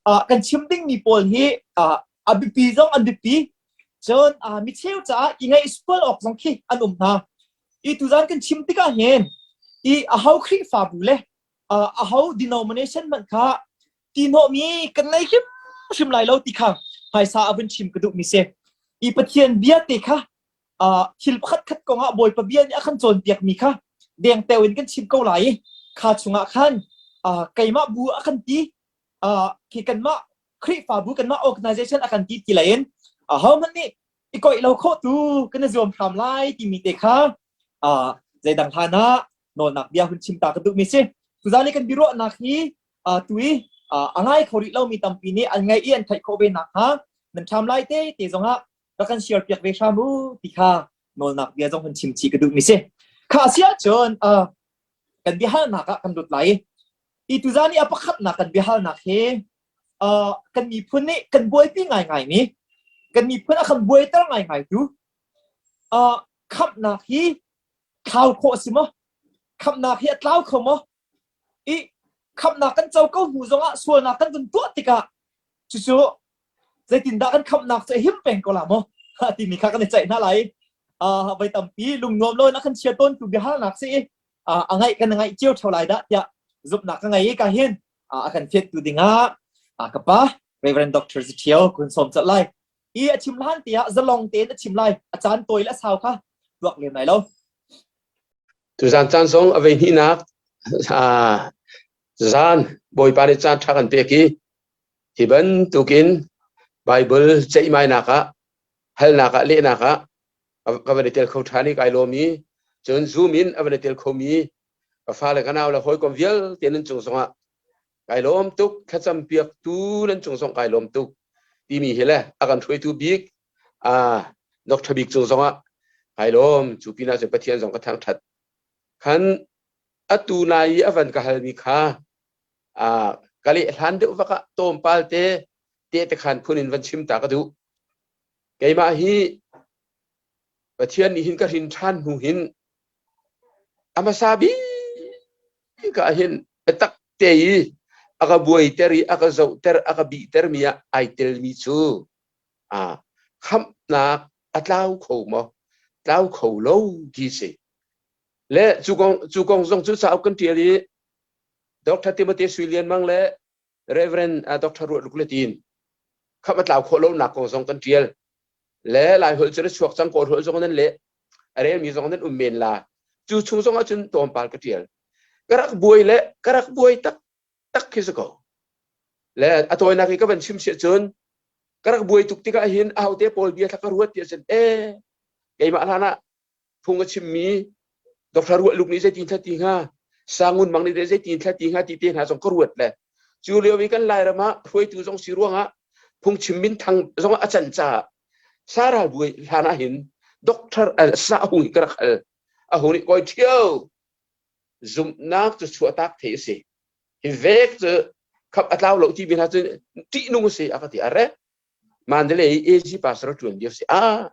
Kan chim dingmi pawl hi a biapi zong an biapi. Cun mi cheu caah i ngaih sual awk zong khi an um hna. I tuzan kan chim tikah hin i aho Khrihfabu le aho denomination hmanh kha ti hnawhmi kan ngei hrimhrim lai lo ti kha hmaisa a vun chim ka duhmi si. I Pathian bia te kha thil pakhat khat kongah Bawipa bia nih a kan cawnpiakmi kha dengteo in kan chim ko lai i kha chungah khan keimah bu a kan ti khi kanmah Khrihfabu kanmah organization a kan ti ti lai in ahohmanh nih i koih lo khawh tu kan i zuam hram lai timi te kha zeidang hlan ah nawlnak bia hun chim ta ka duhmi si. Tuzan i kan biaruahnak hi tu i a ngai kho rih lomi tampi nih an ngaih i an theih khawh ve nakhnga nan ṭham lai te te zongah rak kan share piak ve hram u ti kha nawlnak bia zong hun chim chih ka duhmi si. Kha si ahcun kan biahalnak ah kan lut lai i tuzan i a pakhatnak kan biahalnak hi kan miphun nih kan buaipi ngaingai mi kan miphun a kan buaiter ngaingai tu khamhnak hi thlau khawh a si maw? Khamhnak hi a tlau kho maw? I khamhnak kan co ko hnu zongah sualnak kan vun tuah tikah cucu zeitindah kan khamhnak cu a him peng ko la maw timi kha kan i ceih hna lai. Voi tampi lungnuam lo in a kan chia tawntu biahalnak si i a ngaih kan ngaih cio ṭheo lai dah tiah zumhnak ka ngei i ka hin a kan fianhtu dingah ka pa Reverend Dr. Zithio kun sawm colh lai. I a chim hlan tiah zalong tein a chim lai. A caan tawi le a sau kha tuak lem lai lo. Tuzan caan zong a vei hnihnak zan Bawipa nih caan ṭha kan pek i hi bantukin Bible ceihmainak ah halnak ah lehnak ah ka van i tel kho ṭhan i kai lawm i cun Zoom in a van i tel khomi ka fale ka nau le hawikom vialte nan cung zongah kai lawm tuk thlacam piaktu nan cung zong kai lawm tuk timi hi le a kan hruaitu bik Dr. Bik cung zongah kai lawm cu pinah cun Pathian zong ka thangṭhat khan atu nai i a van ka halmi kha ka leh hlan deuh vak ah tlawmpal te tehte khan phun in van chim ta ka duh keimah hi Pathian nih hin ka hrin ṭhan hnu hin a hmasa bik ah hin biatak te i a ka buaiter i a ka zohter a ka bihter mi ah ai telmi cu khamhnak a tlau kho maw tlau kho lo ti si le cu kong cu kong zong cu cauk kan ṭial i Dr. Timothy Sui Lian Mang le Reverend Dr. Ruat Ruk le tiin khamh a tlau khawh lonak kong zong kan ṭial le Lai holh cu na chuak cang Kawl holh zong nan leh a relmi zong nan um men la cu chung zong ahcun tlawmpal ka ṭial ka rak buai le ka rak buai tak tak khi si ko le a tawinak i ka van chim siah cun ka rak buai tuk tikah hin ahote pawl bia thla ka ruat ti ahcun e keimah hlan ah phung a chimmi Dr. Ruah Luk nih zeitin thla ti hnga Sangun Mang nih zeitin thla ti hnga ti te hna zong ka ruat le cu lio i kan Lairam ah hruaitu zong si ruangah phungchim min thang zong a can caah Saral buai hlan ah hin Dr. Sa Hung hi ka rak hal a hung nih kawi ṭhio zumhnak cu chuahtak thei a si hi vek cu khap a tlau lo ti mi hna cu ṭihnung a si a ka ti a re Mandalay i AG pastor ṭuan lio si ah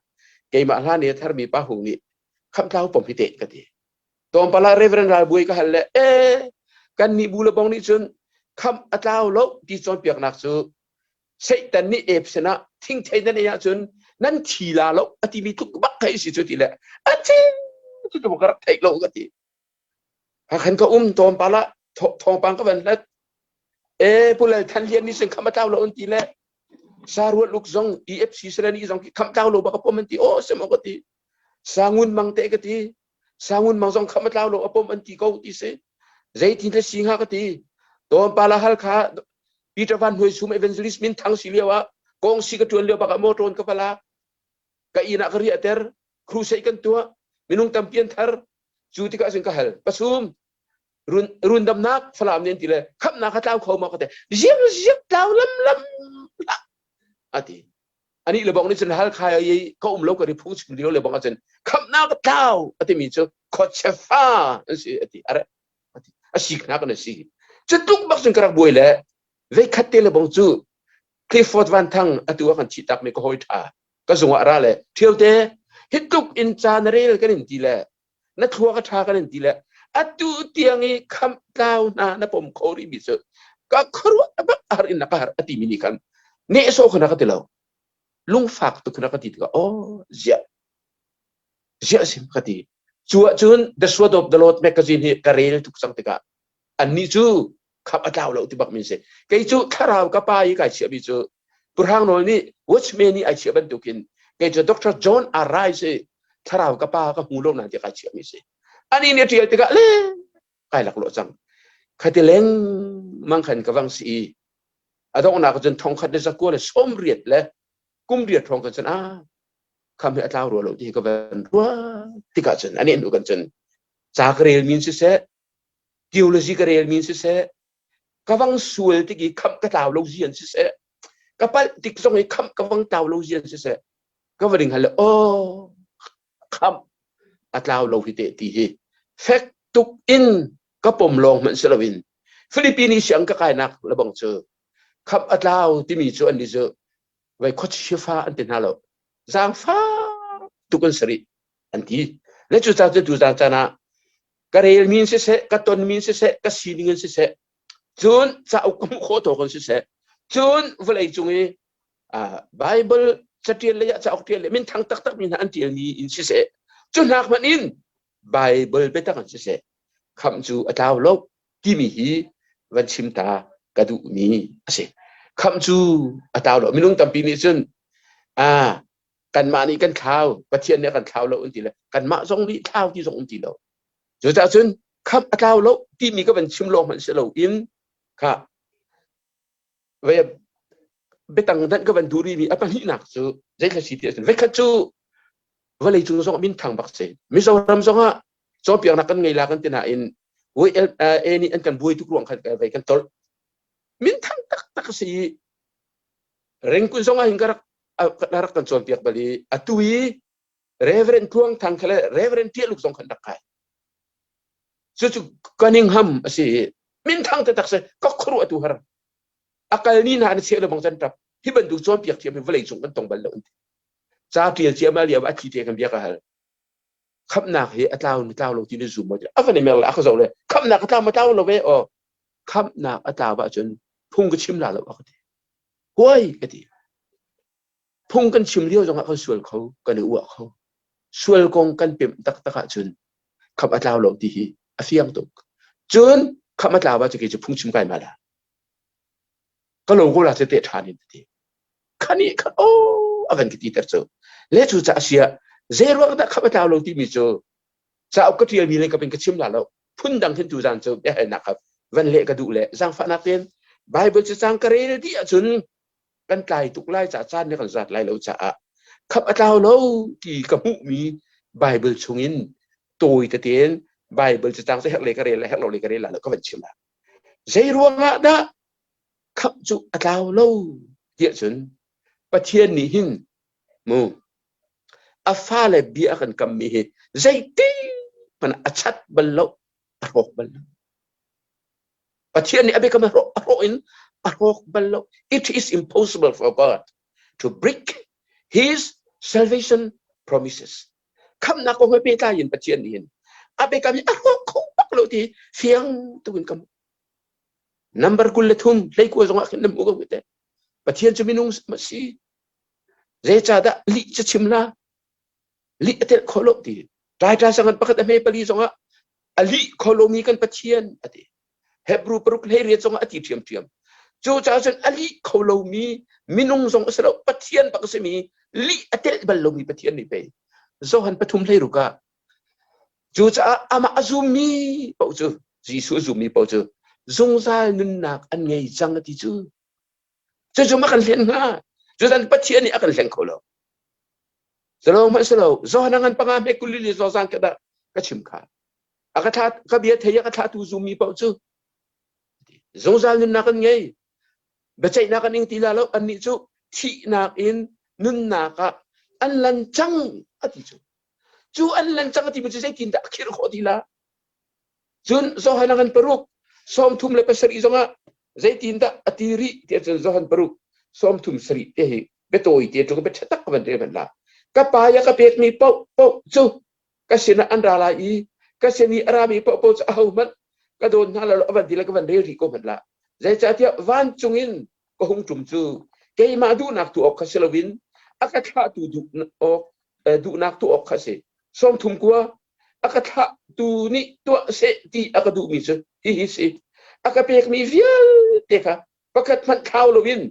keimah hlan i a tharmi pa hung nih khamh tlau pom hi te ka ti tlawmpal ah Reverend Ralbuai ka hal le e kan nih bu le bong nih cun khamh a tlau lo ti cawnpiaknak cu Satan nih ep sinah thingthei nan ei ahcun nan thi la lo a timi tluk bak thei si cu ti le a thi cu tu ka rak theih lo ka ti khan ka um tlawmpal ah thawngpang ka van hlat e pulal than lian ni sin kham a tlau lo an ti le saruat luk zong EFC selen i zong kham tlau lo bak a pom an ti o sem ka ti sangun mang te ka ti sangun mang zong kham a tlau lo a pom an ti ko ti si zeitin le si nga ka ti tlawmpal ah hal kha Peter Van Hnuai sum evangelist min thang si lio ah kong si ka tuan lio bak ah motor ka pala ka inn ah ka riah ter crusade kan tuah minung tampi an thar cu tikah cun ka hal pasum run rundamnak falam nih an ti le khamnak a tlau kho maw ka ti ziang ziang tlau lam lam ati ani le bong nih cun hal khai i ka um lo ka ri phung chim lio le bong ahcun khamnak a tlau atimi cu khochefa an si ati are ati a si khna kan si cu tluk bak cun ka rak buai le veikhat te le bong cu Clifford Van Thang atu a kan thih tak mi ka hawi tha ka zungah ra le thiau te hi tluk in ca na rel kan in ti le na thluak a ṭha kan in ti le atu tiang i khamh tlau hna na pom kho rih mi cu. Ka khuaruah bak har in na ka har a timi nih khan nehsawh kha na ka ti lo. Lungfak tuk na ka ti tikah oh ziah ziah sim ka ti. Cu ahcun The Sword of the Lord magazine hi ka rel tuk cang tikah annih cu khap a tlau lo ti bak min si. Kei cu thlarau ka pa i kai chiahmi cu Pu Hrang Nawl nih Watchman nih ai chiah bantukin kei cu Dr. John R. Rice i thlarau ka pa ka hmu lo na ti kai chiahmi si. Ani nih a ṭial tikah le kai laklawh cang. Khati lengmang khan ka vang si i a donghnak cun thongkhat le zakua le 80 le kum riat hrawng kan cun a kham hi a tlau rua lo ti ka van ruah tikah cun ani hnu kan cun ca ka rel min siseh theology ka rel min siseh ka vang sual tik i khamh ka tlau lo zian siseh ka palh tik zong i khamh ka vang tlau lo zian siseh ka va ding hal le oh khamh a tlau lo hi te ti hi fek tuk in ka pom lawng hmanh si loin Philippine i siang ka kainak lebang cu khamh a tlau timi cu an ni cu vai khuachia fa an ti hna lo zaangfa tuk an si rih an ti le cu ca cu tu zan caan ah ka rel min siseh ka ton min siseh ka sining in siseh cun cauk ka hmuh khawh tawk in siseh cun vawlei cung i Bible catial lei ah cauk tial le minthang taktak mi hna an tial mi in siseh cu hnak hmanh in Bible biatak in siseh khamh cu a tlau lo timi hi van chim ta ka duhmi a si. Khamh cu a tlau lo. Minung tampi nih cun a kanmah nih kan thlau, Pathian nih a kan thlau lo an ti le kanmah zong nih thlau ti zong um ti lo. Cucaah cun khamh a tlau lo timi ka van chim lawng hmanh si lo in kha ve biatang danh ka van duh rihmi a pahnihnak cu zeithla si ti ahcun voikhat cu vawlei cung zong min thang bak si. Mizoram zong ah cawnpiaknak kan ngei la kan ti nain YLA nih an kan buai tuk ruang khan vei kan tolh. Minthang taktak a si i Rengkun zong ah hin ka rak rak kan cawnpiak bal i atu i Reverend Tluang Thang kha le Reverend Tialuk zong khan rak kai. Cucu Cunningham a si i minthang taktak si ka khuaruah tu har. A kal ni hna an cheh lo bang can tap. Hi bantuk cawnpiak thiam hi vawlei cung kan tong bal lo an ti. Ca tial ciamal lio a thi te kan bia ka hal. Khamhnak hi a tlau mi tlau lo ti na zum maw a van i mer le a ka zoh le khamhnak a tlau ma tlau lo ve aw khamhnak a tlau ahcun phung ka chim la lo a ka ti huai ka ti phung kan chim lio zongah kan sual kho kan i uah kho sual kong kan pemh taktak ahcun khamh a tlau lo ti hi a fiang tuk cun khamh a tlau ahcun kei cu phung chim kai ma la ka lo ko la che te ṭhan in ti khani kha o a van ka ti ter cu le cu ca sia zei ruang dah khap a tlau lo timi cu cauk ka ṭialmi le ka pin ka chim la lo phundang hin tu zan cu biahalnak kha van leh ka duh le zaangfahnak tein Bible cu cang ka rel dih ahcun kan tlai tuk lai ca caan nih kan zat lai lo caah khap a tlau lo ti ka hmuhmi Bible chungin tawi tein Bible cu cang cu herh le ka rel le herh lo le ka rel la lo ka van chim la zei ruangah dah khamh cu a tlau lo tiah cun Pathian nih hin mu a fale bia a kan kammi hi zeitik hmanh a chat bal lo a hrawk bal lo Pathian nih a biakam a hrawk a hrawk in a hrawk bal lo it is impossible for God to break his salvation promises khamnak kong he pehtlai in Pathian nih hin a biakam hi a hrawk kho bak lo ti fiang tukin ka Number 23 hleikua zongah khin na hmuh ko te. Pathian cu minung si. Zeicahdah lih cu chim la? Lih a telh kho lo ti. Ṭaiṭa sangan pakhat a hme pali zongah a lih kho lomi kan Pathian a ti. Hebrew paruk 18 zongah a ti ṭhiamṭhiam. Cucaah cun a lih kho lomi minung zong a si lo Pathian bak a simi lih a telh bal lomi Pathian nih pei Johan pathum hleiruk ah Cucaah amah a zummi paoh cu Jesuh a zummi paoh cu zungzal nunnak an ngei cang a ti cu. Cucu ma kan hlen hnga. Cucan Pathian nih a kan hleng kho lo. Silo hmanh silo Johan ngan panga hme kuli li zozang ka dah ka chim kha. A ka thla ka bia thei a ka thlatu zummi paoh cu zungzal nunnak an ngei. Biaceihnak an ing ti la lo annih cu thihnak in nunnak ah an lan cang a ti cu. Cu an lan cang ti cu zeitin dah a khirh khawh ti la? Cun Johan ngan paruk 37 zongah zeitin dah a ti rih tiah cun Johan paruk 37 te hi biatawi te tu bia tak van rel van la. Ka pa ya ka pekmi paoh paoh cu ka sinah an ra lai i ka sin i a rami paoh paoh cu ahohmanh ka dawn hna lo a van ti le ka van rel rih ko hmanh la. Zeicahtiah vancung in ka hung ṭum cu keimah duhnak tuah awk kha si loin a ka thlahtu duhnak tuah awk kha a si. 30 a ka thlahtu nih tuah seh ti a ka duhmi cu hihi si. A ka pekmi vialte kha pakhat hmanh thlau loin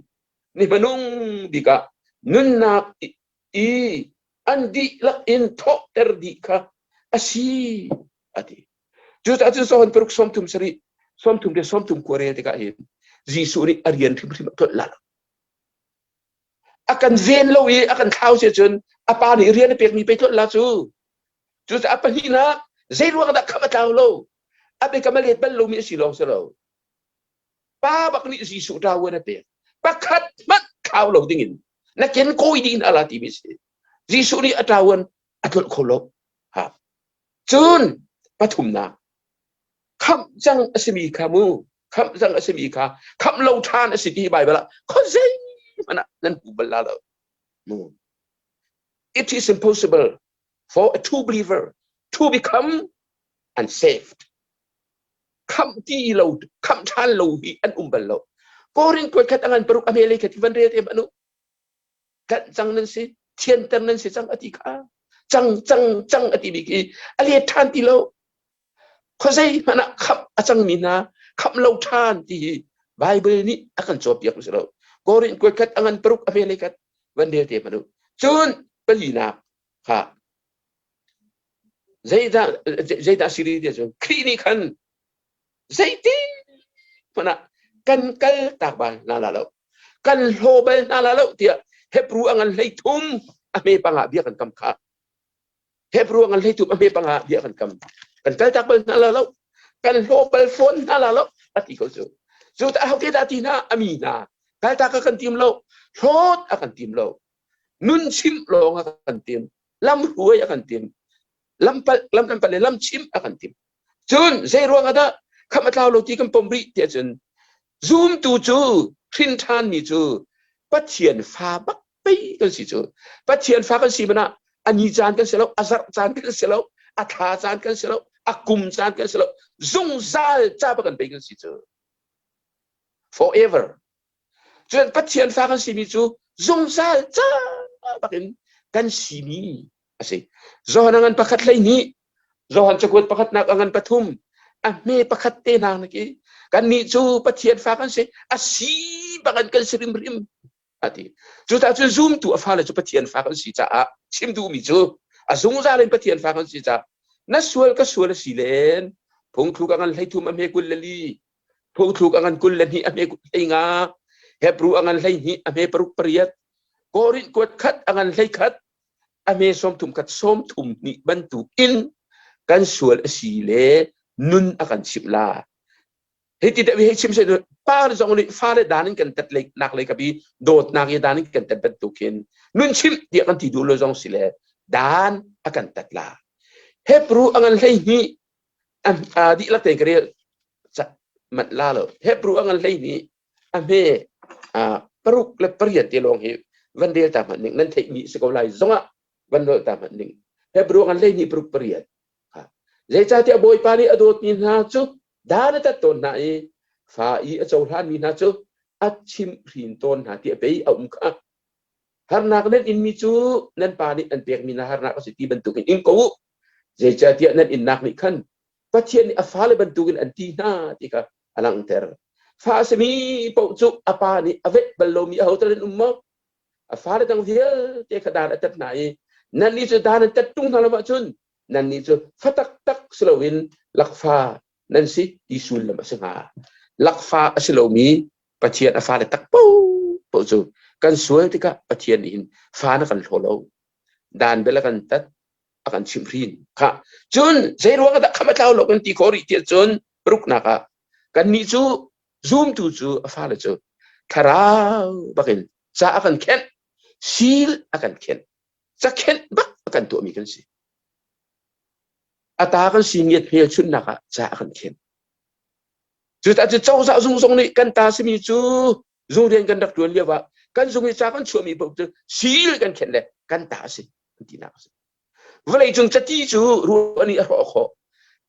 ni hmanung bik ah nunnak i an dihlak in thawhter dih kha a si a ti. Cucaah cun Johan paruk 30 sarih 30 le 30 kua rel tikah hin Jesuh nih a rian hrimhrim a tlolh la. A kan ven lo i a kan thlau si cun a pa nih rian a pekmi pei tlolh la cu. Cucaah pahnihnak zei ruang dah khamh a tlau lo? A biakam a let bal lomi a si lawng si lo. Pa bak nih Jesuh ṭavuan a pek. Pakhat hmanh thlau lo dingin na ken kawi dih hna la timi si. Jesuh nih a ṭavuan a tlolh kho lo. Ha. Cun pathumnak khamh cang a simi kha mu khamh cang a simi kha khamh lo ṭhan a si ti Baibal ah khuazei hmanh ah nan hmu bal la lo. Mu. It is impossible for a true believer to become unsaved. Khamh ti lo khamh ṭhan lo hi an um bal lo. Korin kuat khat a ngan paruk a hme lei khat van rel te hmanh u. Tlanh cang nan si, thianter nan si cang a ti kha. Cang cang cang a ti bik i a let ṭhan ti lo. Khuazei hmanh ah khamh a cangmi hna khamh lo ṭhan ti hi Baibal nih a kan cawnpiak si lo. Korin kuat khat a ngan paruk a hme lei khat van rel te hmanh u. Cun palinak kha zeidah zeidah si rih ti cun Khrih nih khan zeiti hmanh ah kan kal tak bal hna la lo kan hlaw bal hna la lo tiah Hebrew a ngan hlei thum a hme panga bia kan kam kha Hebrew a ngan hlei thum a hme panga bia kan kam kan kal tak bal hna la lo kan hlaw bal fawn hna la lo a ti ko cu cu ta ho te dah ti hna a mi hna kal tak a kan tim lo hlawt a kan tim lo nun chimh lawng a kan tim lam hruai a kan tim lam pal lam kan pal le lam chimh a kan tim cun zei ruang ah dah kham a tlau lo ti kan pom rih tiah cun zumtu cu hrin ṭhan mi cu Pathian fa bak pei kan si cu Pathian fa kan si mana a ni caan kan si lo a zarh caan kan si lo a thla caan kan si lo a kum caan kan si lo zungzal ca bak kan pei kan si cu forever Cun Pathian fa kan simi cu zungzal ca bakin kan simi a si. Johan a ngan pakhat 12, Johan cakuat pakhatnak a ngan pathum, a hme pakhat te hna nak i kannih cu Pathian fa kan si, a si bakin kan si rimrim a ti. Cucaah cun zumtu a fale cu Pathian fa kan si caah chim duhmi cu a zungzal in Pathian fa kan si caah na sual ka sual a si len phungthluk a ngan 13 a hme 24 Phungthluk a ngan 22 a hme 15, Hebru a ngan 12 a hme paruk pariat, Korinth kuat khat a ngan 11 a hme 31 32 bantuk in kan sual a si le nun a kan chimh la. Hei ti deuh hei chim se pa zong nih fale dan in kan tet lei nak lei kapi dawtnak i dan in kan tet bantuk hin nun chimh tiah kan ti duh lo zong si le dan a kan tet la. Hebru a ngan 12 dihlak tein ka rel manh la lo. Hebrew a ngan 12 a hme paruk le pariat te lawng hi van rel ta hmanh ning nan theihmi si ko lai zongah van rel ta hmanh ning. Hebrew a ngan 12 paruk pariat. Zeicahtiah Bawipa nih a dawtmi hna cu dan a tat tawn hna i fa i a cohlanmi hna cu a chimhhrin tawn hna ti a pei a um kha. Harnak nan inmi cu nan pa nih an pekmi hna harnak a si ti bantukin ing ko u. Zeicahtiah nan innak nih khan Pathian nih a fale bantukin an ti hna ti kha a langhter. Fa a simi paoh cu a pa nih a velh bal lomi aho tal an um maw? A fale dang vialte kha dan a tat hna i nannih cu dan an tat ṭung hna lo ahcun nannih cu fa taktak si loin lakfa nan si ti sullam a si hnga. Lakfa a si lomi Pathian a fale tak paohpaoh cu kan sual tikah Pathian nih hin fa na kan hlaw lo. Dan bel a kan tat, a kan chimhhrin. Kha cun zei ruang ah dah kham a tlau lo kan ti khawh rih tiah cun ruknak ah kannih cu zumtu cu a fale cu thlarau bakin ca a kan khenh, sil a kan khenh, cakhenh bak a kan tuahmi kan si. A ta kan si ngiat hmelchunhnak ah ca a kan khenh. Cucaah cu cozah zung zong nih kan ta simi cu zung rian kan rak ṭuan lio ah kan zung i ca kan chuahmi paoh cu sil kan khenh le kan ta a si an tinak a si. Vawleicung cati cu ruah nih a hrawh khawh.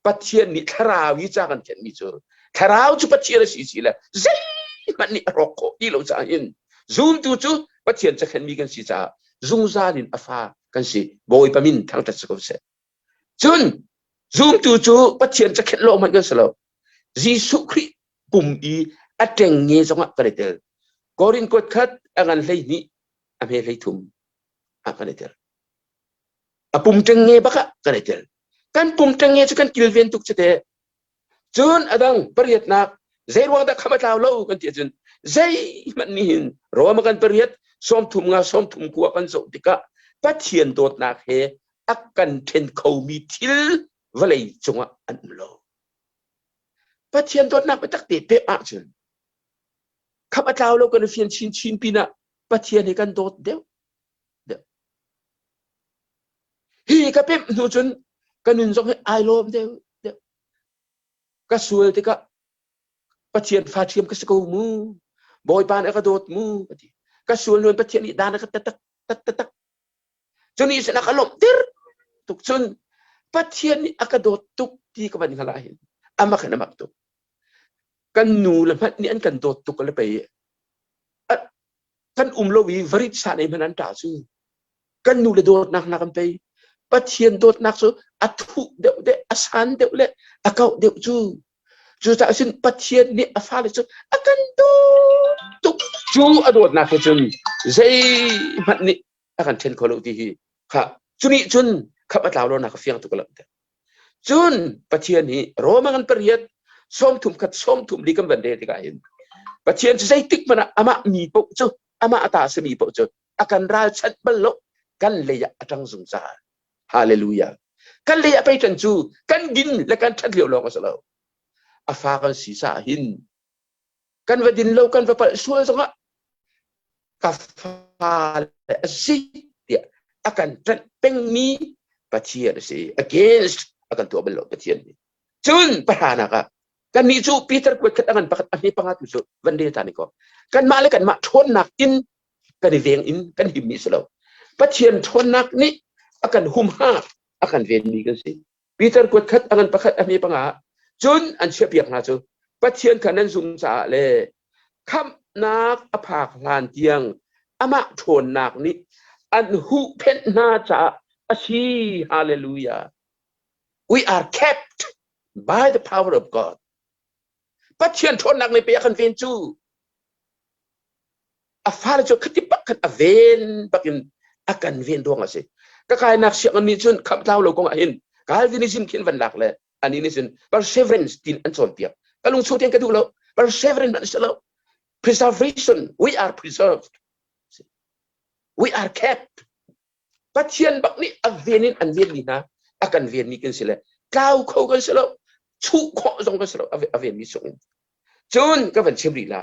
Pathian nih thlarau i ca kan khenhmi cu thlarau cu Pathian a si si le zeihmanh nih a rawk khawh ti lo caah hin zumtu cu Pathian cakhenhmi kan si caah zungzal in a fa kan si. Bawipa min thangṭhat si ko seh. Cun zumtu cu Pathian cakhenh lawng hmanh kan si lo. Jesuh Khrih pum i a ṭengnge zongah kan i tel. Korin kuat khat a ngan 12 a hme 13 ah kan i tel. A pum ṭengnge bak ah kan i tel. Kan pum ṭengnge cu kan kilven tuk cu teh. Cun a dang pariatnak zeiruang dah kham a tlau lo kan ti ahcun zeihmanh nih hin Roma kan pariat 30 nga 39 kan zoh tikah Pathian dawtnak he a kan ṭhen khomi thil vawlei cungah an um lo. Pathian dawtnak biatak te pek ahcun kham a tlau lo kan i fian chinchin pinah Pathian he kan dawt deuh deuh. Hi ka pemh hnu cun ka nun zong hi ai lawm deuh deuh. Ka sual tikah Pathian fa ṭhiam ka si ko mu. Bawipa nih a ka dawt mu ka ti. Ka sual hnu in Pathian nih dan a ka tatak tat tatak. Cun nih sin a ka lawmhter tuk cun Pathian nih a ka dawt tuk ti ka van hngalh ahhin amak in amak tuk. Kan nu le hmanh nih an kan dawt tuk le pei kan um lo i varit sa nei hmanh an ṭah cu kan nu le dawtnak hna kan pei Pathian dawtnak cu a thuh deuh le a san deuh le a kauh deuh cu cucaah cun Pathian nih a fale cu a kan dawt tuk cu a dawtnak he cun zeihmanh nih a kan ṭhen kho lo ti hi kha cu nih cun khap a tlau lo nak a fiang tuk lo cun Pathian hi Roma kan pariat 30 khat 34 kan van rel tikah hin Pathian cu zeitik hmanh ah amah mi paoh cu amah a ta simi paoh cu a kan ralchanh bal lo kan lei ah a ṭang zungzal hallelujah kan lei ah pei ṭan cu kan din le kan ṭhat lio lawng a si lo a fa kan si caah hin kan va din lo kan va palh sual zongah ka fale a si tiah a kan ṭanh pengmi Pathian a si against a kan tuah bal lo Pathian nih cun pahranak ah kannih cu Peter kuat khat a ngan pakhat a hme panga tu cu van rel ta ni ko kanmah le kanmah ṭhawnnak in kan i veng in kan himmi si lo Pathian ṭhawnnak nih a kan humhak a kan venmi kan si Peter kuat khat a ngan pakhat a hme panga cun an chiahpiak hna cu Pathian kha nan zum caah le khamhnak a phak hlan tiang amah ṭhawnnak nih an huhphenh hna caah a si hallelujah we are kept by the power of God Pathian ṭhawnnak nih pe a kan ven cu a fale cu khati bak khan a ven bakin a kan ven ruang a si ka kainak sianginn nih cun khamh tlau lo kong ah hin Calvinism khin van lak le ani nih cun perseverance tin an cawnpiak ka lung chung tiang ka duh lo perseverance an si lo preservation we are preserved we are kept Pathian bak nih a ven in an ven mi hna a kan ven mi kan si le tlau kho kan si lo chuh khawh zong kan si lo a ven mi chung in cun ka van chim rih la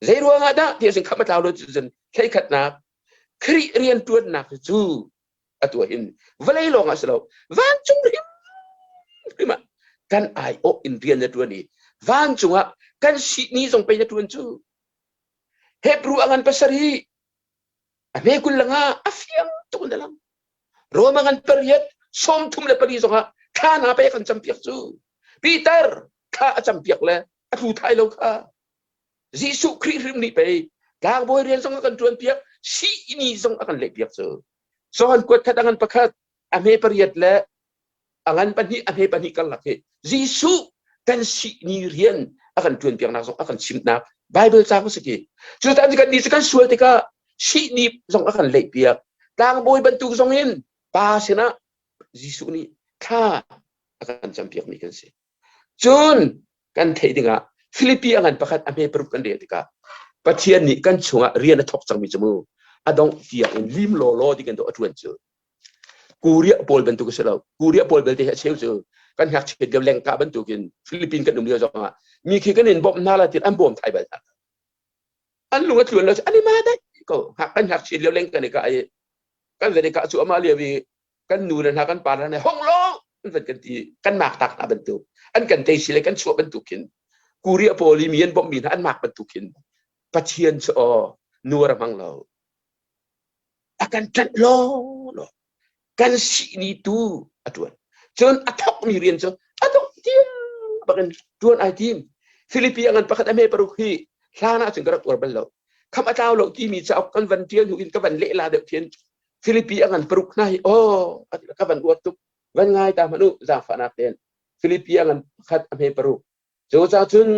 zei ruang ah dah ti sin kham a tlau lo cun thleikhatnak Khrih rian tuannak cu atu hin vawlei lawng ah si lo vancung hrim hrim ah kan ai awh in rian na tuan i vancung ah kan sihni zong pei na tuan cu Hebrew a ngan pasarih a hme kul langa a fiang tuk in a lang Roma ngan pariat 34 zongah thla na pe kan campiak cu Peter thla a campiak le a tlu thai lo kha Jesuh Khrih hrim nih pei tlangbawi rian zong a kan ṭuan piak sihni zong a kan leh piak cu Johan kuat khat a ngan pakhat a hme pariat le a ngan pahnih a hme pahnih karlak hi Jesuh kan sihni rian a kan ṭuan piaknak zong a kan chimnak Bible caang a si ki cucaah kan nih cu kan sual tikah sihni zong a kan leh piak tlangbawi bantuk zong in Pa sinah Jesuh nih thla a kan campiakmi kan si Cun kan theih dingah Filipi a ngan pakhat a hme paruk kan rel tikah Pathian nih kan chungah rian a thawk cangmi cu mu a dongh tiang in lim law law ti kan dawh a ṭuan cu Korea pawl bantuk a si lo Korea pawl belte hi a cheu cu kan ngakchiat lio lengkah bantukin Philippine kan um lio zongah mi khi kan in bawmh hna la tin an bawm thai bal hna an lung a tluan lo an i ma dai ko kan ngakchiat lio leng kan i ka i kan van i ka cu ama lio i kan nu le hna kan pa hna hong lo an van kan ti kan mak tak hna bantuk an kan tei si le kan chuah bantuk khin Korea pawl i mi an bawmh mi hna an mak bantuk khin Pathian cu aw nuar a hmang lo a kan ṭanh law law kan sihni tu a ṭuan cun a thawkmi rian cu a dong. bakin ṭuan ai tim. Filipi a ngan pakhat a hme paruk hi hlan ah cun ka rak uar bal lo. Kham a tlau lo timi cauk kan van ṭial hnu in ka van lehla deuh thian Filipi a ngan paruk hna hi aw ka van uar tuk. Van ngai ta hmanh u zaangfahnak tein. Filipi a ngan pakhat a hme paruk. Cucaah cun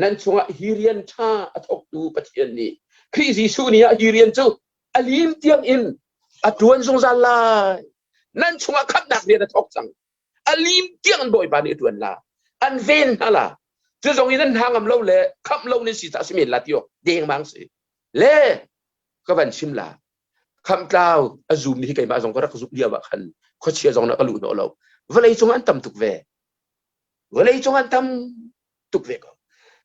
nan chungah hi rian ṭha a thawktu Pathian nih Khrih Jesuh ni ah hi rian cu a lim tiang in a ṭuan zungzal lai. Nan chungah khamhnak rian a thawk cang. A lim tiang in Bawipa nih a ṭuan la. An ven hna la. Cu zong in nan hna ngam lo le khamh lo nan si caah si men la ti awk dengmang si. Le ka van chim la. Khamhtlau a zummi hi keimah zong ka rak zumh lio ah khan khuachia zong na ka luh hnawh lo. Vawlei cung an tam tuk ve. Vawlei cung an tam tuk ve ko.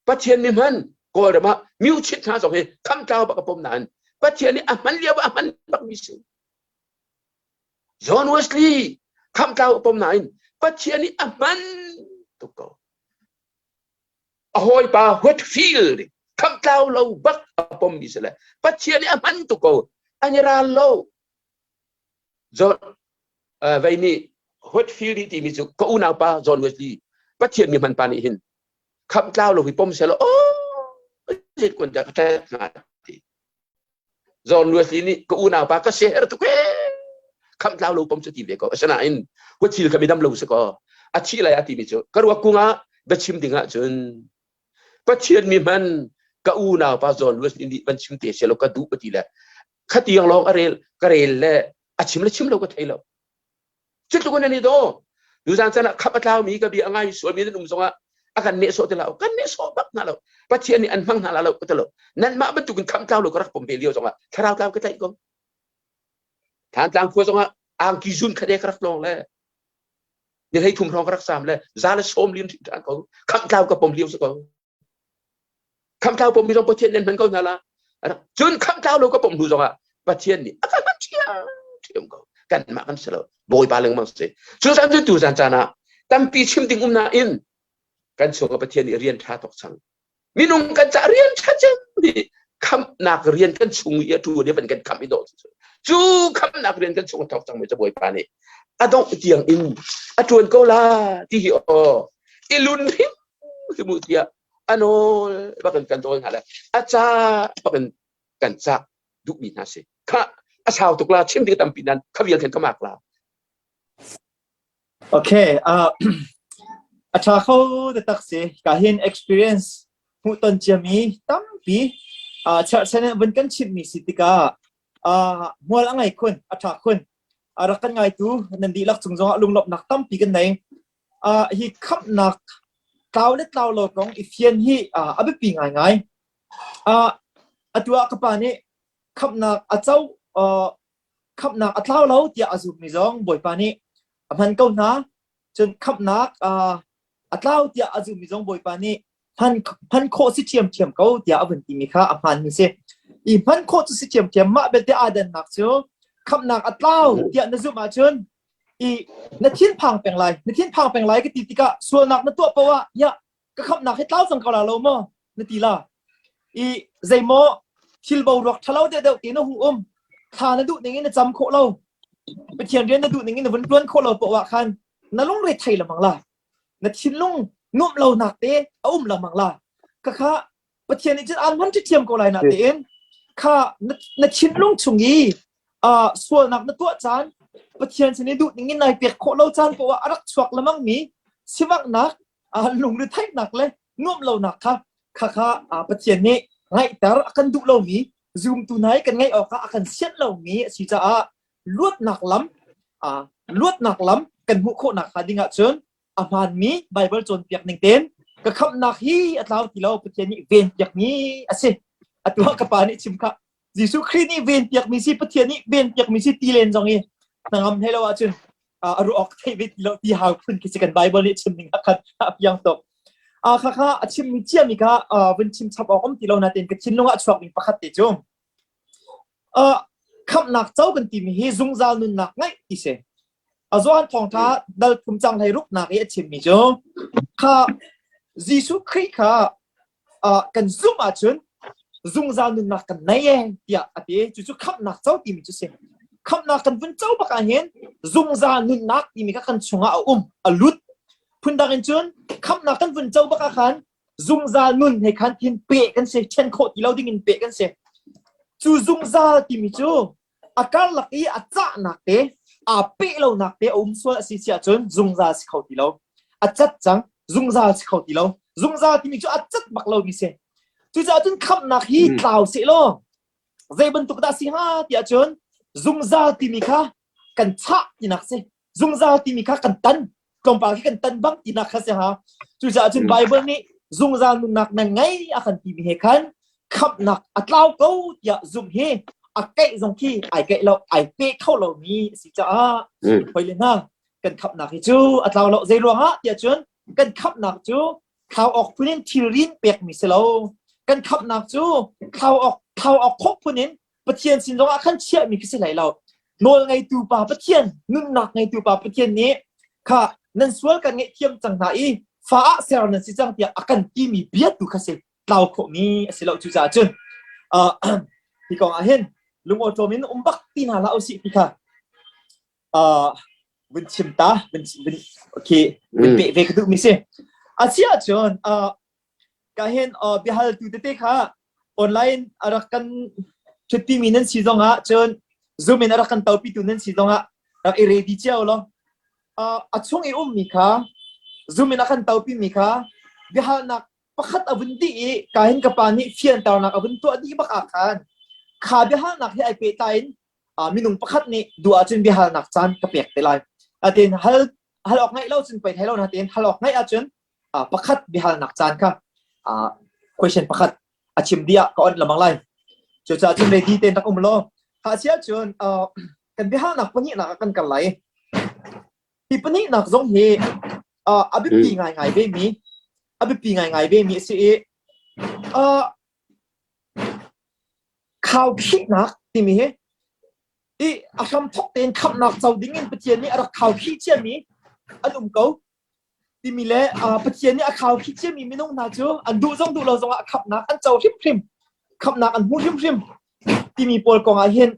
Pathian mi hman Kawlram ah miuchit hna zong hi khamtlau bak a pom nain Pathian nih a hman lio ah a hman bak mi si. John Wesley khamtlau a pom nain Pathian nih a hman tuk ko. A hawipa Whitfield khamtlau lo bak a pom mi si le Pathian nih a hman tuk ko. An i ral lo. John vei nih Whitfield timi cu ka unaupa John Wesley Pathian mi hman pa nih hin khamtlau lo hi pom selaw oh zit kun ka ṭhat hnga ti John Wesley nih ka unaupa ka ser tuk ee khamtlau lo pom cu ti ve ko asinain Whitfield kha midam lo si ko a thi lai a timi cu ka ruak kung ah biachim ding ah cun Pathian mi hman ka unaupa John Wesley nih van chim te selaw ka duh ti le khatiang lawng a rel ka rel le a chim le chim lo ka thei lo cutluk in an i daw tuzan chan ah khap a tlaumi ka bia a ngai sualmi nan um zongah a kan nehsawh ti lo kan nehsawh bak hna lo pathian nih an hmang hna la lo ka ti lo nanmah bantukin kham tlau lo ka rak pom ve lio zongah thlarau tlau ka tlaih ko Thantlang khua zongah angki zun khade ka rak tlawng le ni hlei thum hrawng ka rak sam le za le sawm lin ṭhan ko kham tlau ka pom lio si ko Khamtlau pom mi zong Pathian nan hman ko hna la. Cun khamtlau lo ka pom hnu zongah Pathian nih a ka hman ṭhiam ṭhiam ko. Kanmah kan si lo. Bawipa lengmang si. Cu zan cu tu zan caan ah tampi chim ding um nain kan chungah Pathian nih rian ṭha tuk cang. Minung kan cah rian ṭha cem nih khamhnak rian kan chung i a ṭuan i van kan khamh i dawh cu khamhnak rian kan chung a thawk cangmi cu Bawipa nih a dongh tiang in a ṭuan ko la ti hi aw i lun hrim hrim u tiah a nawl bakin kan dawl hna le a ca bakin kan cah duhmi hna si kha a sau tuk la chim ding tampi nan kha vial khan ka mak la Okay, uh, a ṭha kho taktak si. Ka hin experience hmuhton ciami tampi uh, cherhchan in vun kan chimmi si tikah uh, hmual a ngei khun, a ṭha khun. A rak kan ngaitu nan dihlak cung zongah lunglawmhnak tampi kan nei. Uh, hi khamhnak tlau le tlau lo kong i fian hi uh, a biapi ngaingai. Uh, atu ah ka pa nih khamhnak a co uh, khamhnak a tlau lo tiah a zummi zong Bawipa nih a hman ko hna. Cun khamhnak uh, a tlau tiah a zummi zong Bawipa nih hman, hman khawh si ṭhiamṭhiam ko tiah a vun timi kha a hmaanmi si. I hman khawh cu si ṭhiamṭhiam mah belte aa dannak cu khamhnak a tlau tiah na zumh ahcun i na thinphang peng lai. Na thinphang peng lai ka ti tikah sualnak na tuah poah ah ya ka khamhnak hi tlau cang ko la lo maw na ti la. I zeimaw thil boruak ṭhalo deuhdeuh te na hung um thla na duh ning in na cam khawh lo Pathian rian na duh ning in na vun ṭuan khawh lo poah khan na lungre thei lengmang la na thinlung nuamh lonak te a um lengmang la khakha Pathian nih cun aan hman ṭhiam ko lai na tein kha na thinlung chung i uh, sualnak na tuah caan Pathian sin i duh ning in nai pek khawh lo caan poah a rak chuak lemang mi sivanghnak uh, lungretheihnak le nuamh lonak kha kha kha uh, Pathian nih ngaihter a kan duh lomi zumtu hna i kan ngaih awkah a kan sianh lomi a si caah luatnak lam uh, luatnak lam kan hmuh khawhnak hnga ding ahcun a hmaanmi Baibal cawnpiak ning tein ka khamhnak hi a tlau ti lo Pathian nih venpiakmi a si. Atu ah ka pa nih chim kha Jesuh Khrih nih venpiakmi si Pathian nih venpiakmi si ti len zong i hnangam hlei lo ahcun a ruah awk theih ve ti lo ti hau phun khi si kan Bible nih chim ning ah khan a piang tuk. A kha kha a chimmi ciami kha vun chim chap awk um ti lo nain ka thinlung ah a chuakmi pakhat te cu khamhnak co kan timi hi zungzal nunnak ngaih ti si. A Johan thawngṭha dal thum cang hlei ruknak i a chimmi cu kha Jesuh Khrih kha uh, kan zumh ahcun zungzal nunnak kan nei e tiah a ti. Cucu khamhnak co timi cu si. Khamhnak kan vun co bak ah hin zungzal nunnak timi kha kan chungah a um, a lut. Phundang in cun khamhnak kan vun co bak ah khan zungzal nun he khan thin peh kan si, ṭhen khawh ti lo ding in peh kan si. Cu zungzal timi cu a karlak i a cahnak te, aa peh lonak te a um sual a si si ahcun zungzal si kho ti lo. A cat cang, zungzal si kho ti lo. Zungzal timi cu a cat bak lomi si. Cucaah cun khamhnak hi tlau seh law zei bantuk dah si hnga ti ahcun zungzal timi kha kan chah tinak si. Zungzal timi kha kan tan tlawmpal khi kan tan bang tinak kha si ha. Cucaah cun Bible nih zungzal nunnak nan ngei a kan timi he khan khamhnak a tlau ko tiah zumh hi a keih zong khi ai keih lo ai pe kho lomi a si caah hoi le hna kan khamhnak hi cu a tlau lo zei ruangah tiah cun kan khamhnak cu thlau awk phun in thilrin pekmi si lo kan khamhnak cu thlau awk thlau awk khawh phun in Pathian sin zongah khan chiahmi khi si hlei lo. Nawl ngeitu pa Pathian, nunnak ngeitu pa Pathian nih kha nan sual kan ngaihthiam cang hna i fa ah ser nan si cang tiah a kan timi bia tu kha si tlau khawhmi a si lo cucaah cun uh, hi kong ah hin lungawṭawm in um bak ti hna hlah usih ti kha uh, vun chim ta vun vun okay vun pe ve ka duhmi si a si ahcun uh, ka hin uh, biahaltu tete kha online a rak kan ṭhuttimi nan si zongah cun Zoom in a rak kan topitu nan si zongah rak i ready cio law a chung i ummi kha Zoom in a kan topimi kha biahalnak pakhat a vun dih i ka hin ka pa nih fianternak a vun tuah dih bak ah khan kha biahalnak hi ai pehtlai in minung pakhat nih duh ahcun biahalnak caan ka pek te lai. Atin hal hal awk ngaih lo cun pei thai lo na tein hal awk ngaih ahcun pakhat biahalnak caan kha question pakhat a chim dih ah ka on lamang lai. Cucaah cun ready tein rak um law ha sia cun kan biahalnak pahnihnak ah kan kal lai. Hi pahnihnak zong hi a biapi ngaingai ve mi a biapi ngaingai ve mi a si i khaukhihnak timi hi i a hramthok tein khamhnak co ding in Pathian nih a rak khaukhih ciami an um ko timi le Pathian nih a khaukhih ciami minung hna cu an duh zong duh lo zongah khamhnak an co hrimhrim khamhnak an hmu hrimhrim timi pawl kong ah hin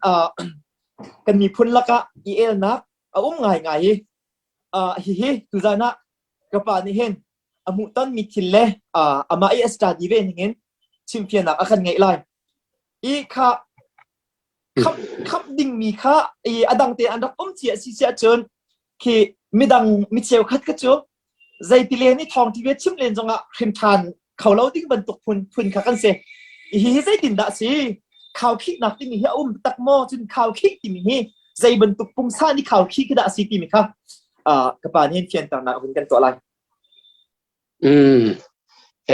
kan miphun lakah i elnak a um ngaingai i hihi tuzan ah ka pa nih hin a hmuhtonmi thil le amah i a study ve ningin chimfiannak a kan ngeih lai. I kha khamh khamh dingmi kha i a dang te an rak um cia si si ahcun khi midang mi cheukhat kha cu zeiti len i thawng ti ve chim len zongah hrim ṭhan kho lo ding bantuk phun phun kha kan si. Hi hi zeitin dah si? Khaukhihnak timi hi a um tak maw? Cun khaukhih timi hi zei bantuk pungsan i khaukhih khi dah si timi kha ka pa nih fianternak hun kan tuah lai. Mm.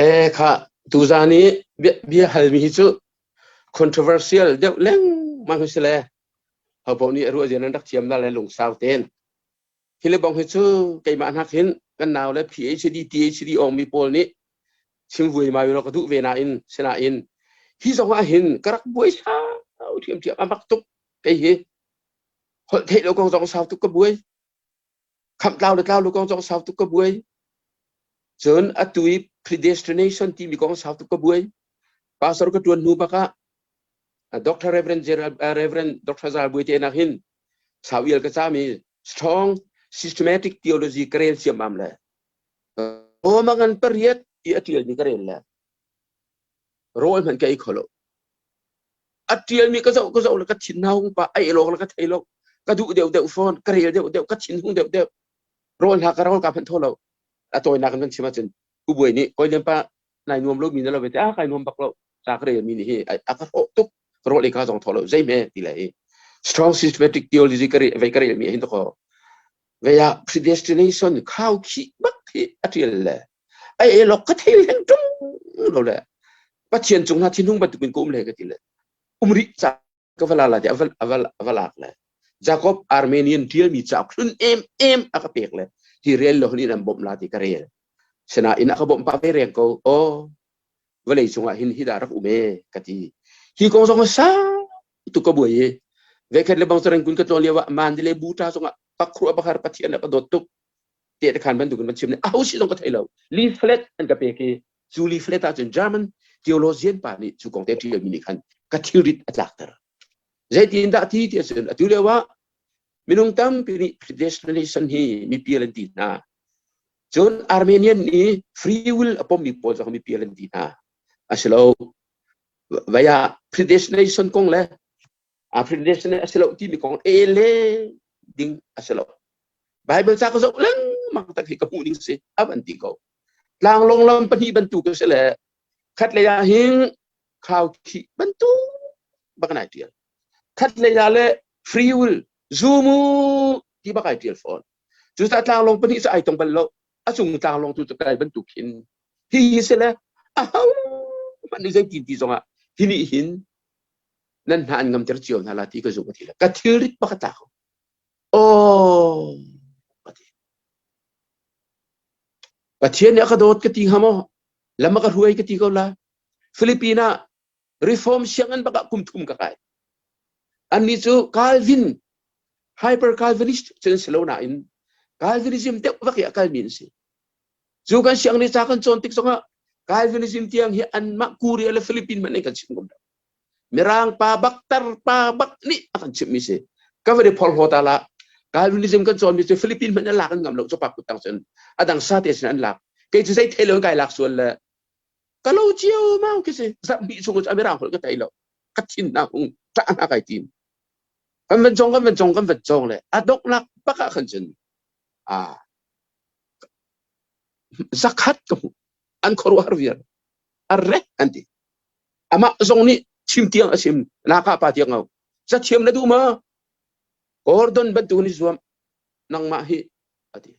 E kha tuzan i bia halmi hi cu controversial deuh lengmang hi si le hopoh nih a ruah zia nan rak thiam na le lungsau ten hi le bong hi cu keimah hnak hin kan nau le PhD THD ong mi pawl nih chim vui mai lo ka duh ve nain sinain hi zong ah hin ka rak buai sau thiam thiam a mak tuk kei hi holh theih lo kong zong sau tuk ka buai khamh tlau le tlau lo kong zong sau tuk ka buai cun atu i predestination timi kong sau tuk ka buai pastor ka tuan hnu bak ah Dr. Reverend Gerald, uh, Reverend Dr. Zal Bui te nak hin sau ial ka cami strong systematic theology ka rel siam le o mangan pariat i a tial mi ka rel le rawl hmanh ka ei kho lo a tial mi ka zoh ka zoh le ka thin hung pa ai lawk le ka thei lo ka duh deuh deuh fawn ka rel deuh deuh ka thin hung deuh deuh rawl hna ka rawl ka phanh tho lo a tawinak in kan chim ahcun u buai nih koi lian pa nai nuam lo mi na lo ve te a kai nuam bak lo ca ka rel mi nih hi a ka hrawh tuk ka rawl ei ka zong tho lo zei me ti le hi strong systematic theology ka re ve ka rel mi hin to ko ve ah predestination khau khi bak hi a tial le ai e lok ka thei leng tung lo le pathian cung na thinhung bantukin ka um le ka ti le umri ca ka va la la ti a va lak le Jacob Armenian tialmi cauk hlun em em a ka pek le hi rel lo hin an bawmh la ti ka rel sinain a ka bawmh pah ve reng ko o vawlei cungah hin hi dah rak um e ka ti hi kong zong sau tu ka buai i vekhat le bang sarang kun ka tlawn lio ah mandalay buta zongah pakhrua pakhar pathian a ka dawt tuk te te khan bantukin van chim ne aho si zong ka thei lo leaflet an ka pek i cu leaflet ah cun German theologian pa nih cu kong te ṭial mi nih khan ka thilrit a tlakter zeitin dah ti ti ahcun atu lio ah minung tampi nih predestination hi mipial an ti hna. Cun Armenian i free will a pommi pawl zong mipi an ti hna. Asilo vaya predestination kong le a predestination asilo timi kong e le ding asilo. Bible ca ka zoh lengmang tak hi ka hmuh ning si a van ti ko. Tlanglawng lam pahnih bantuk a si le khat lei ah hin khau khih bantuk bak nai tial. Khat lei ah le free will zumu ti bak ai tial fawn. Cucaah tlanglawng pahnih cu ai tong bal lo. A cung tlanglawng tu cu kai bantuk khin hi hi si le a ho hmanh nih zeitin ti zongah hi nih hin nan hna an ngamter cio hna la ti ka zumh a ti le ka thilrit pakhat ta ko. Oh, ka ti. Pathian nih a ka dawt ka ti hnga maw? Lam a ka hruai ka ti ko la. Philippine ah reform sianginn bak ah kum thum ka kai. Annih cu Calvin, hyper Calvinist cu an si lo nain Calvinism deuh vak i a kalmi an si. Cu kan sianginn ca kan cawn tik zongah Calvinism tiang hi anmah Korea le Philippine hmanh in kan chim ngam lo. Mirang pa bak tar pa bak nih a kan chimhmi si. Ka va phorhlaw ta la. Calvinism kan cawnmi cu Philippine hmanh an lak an ngam lo cu pa kut tang cun a dang sa te sin an lak. Kei cu zei thei lo in kai lak sual le ka lo cio mau khi si zarh hnih chung cu mirang holh ka thei lo ka thin na hung ṭah hna kai tim kan van cong kan van cong kan van cong le a donghnak bak ah khan cun a zakhat ka hmuh an khuaruahhar viar a rek an ti amah zong nih chim tiang a chim naka pa tiang au zathiam na duh ma Gordon bantuk ni zuam nangmah hi ati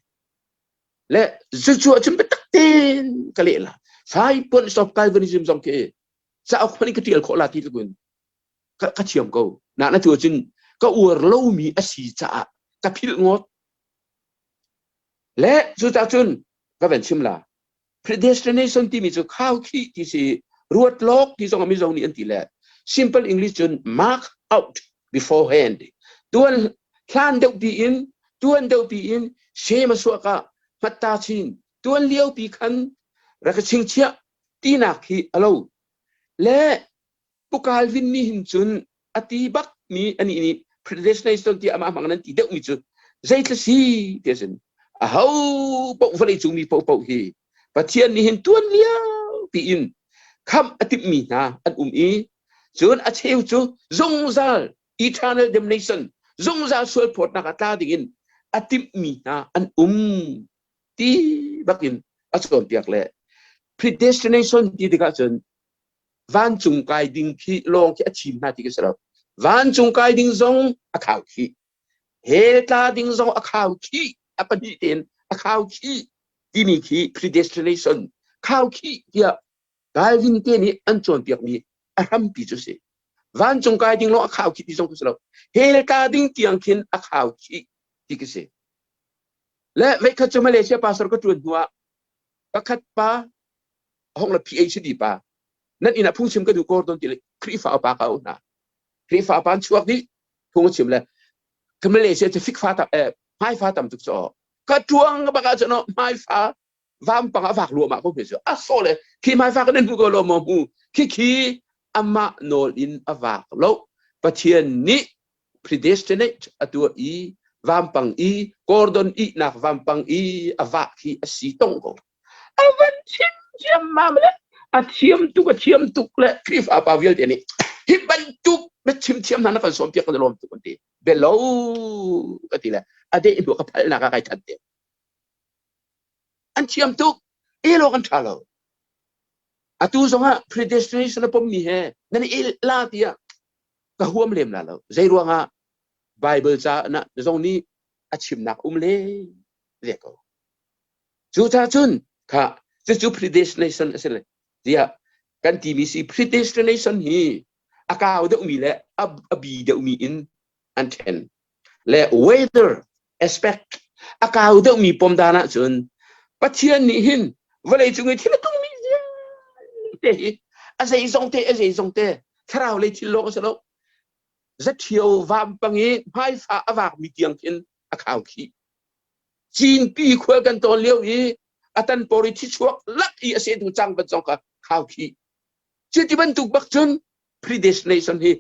le cucu ahcun biatak tein ka leh la 5 points of Calvinism zong khi cauk hmanh in ka tial khawh la ti tluk in ka, ka thiam ko na na tu ahcun ka uar lomi a si caah ka philh ngawt le cucaah cun ka van chim la predestination timi cu khau khih ti si ruat lawk ti zong mizo nih an ti le simple english cun mark out beforehand tuan hlan deuh pi in tuan deuh pi in sema suaka hmatta chin tuan lio pi khan rak chingchiah tinak hi alo le Pu Calvin nih hin cun a ti bak mi anih nih predestination ti amah hmang nan ti deuh mi cu zeithla si ti sin aho paoh vawlei cung mi paohpaoh hi Pathian nih hin tuan lio tiin khamh a timh mi hna an um i cun a cheu cu zungzal eternal damnation zungzal sualphawtnak ah tla ding in a timh mi hna an um ti bakin a cawnpiak le predestination ti tikah cun vancung kai ding khi lawng khi a thim hna ti ka si lo vancung kai ding zong a khau khih hell tla ding zong a khau khih a pahnih tein a khau khih timi khi predestination khau khih tiah Calvin te nih an cawnpiakmi a hrampi cu si vancung kai ding lawng a khau khih ti zong si lo hell tla ding tiang khin a khau khih ti ka si le veikhat cu Malaysia pastor ka ṭuan hnuah pakhat pa hong le PhD pa nan inn ah phungchim ka duh ko don ti le Khrihfa upa ka auh hna Khrihfa upa an chuak dih phung a chim le ka Malaysia cu fikfa tam eh hmaifa tam tuk cu ka tuang bak ah cun hmaifa vampang a vak luahmah ko cu a so le khi hmaifa kan hmu ko lo maw hmu khi khi amah nawl in a vak lo Pathian nih predestinate a tuah i vampang i Gordon ihnak vampang i a vak hi a si tong ko a van chim ciammam le a thiam tuk a thiam tuk le Khrihfa pa vialte nih hi bantuk biachim thiam hna na kan sawm piak kan lawm tuk an ti belo ka ti le a deh hnu ka phalnak ah kai that te an thiam tuk elo kan tha lo atu zongah predestination a pommi he nan i la tiah ka huam lem la lo zei ruangah Bible ca na zong nih a chimnak um le ve ko Cucaah cun kha cucu predestination a si le tiah kan timi si predestination hi a kau deuhmi le a bi deuhmi in an ṭhen. Le weather aspect a kau deuhmi pom dan ahcun Pathian nih hin vawlei cung i thil a tungmi vialte hi a zeizong te a zeizong te thlarau lei thil lawng a si lo zaṭhio vampang i hmaifa a vakmi tiang khin a khau khih Cinpi khual kan tawn lio i a tan por i thichuak lak i a sehtu cang ban zong kha khau khi. Cuti bantuk bak cun predestination hi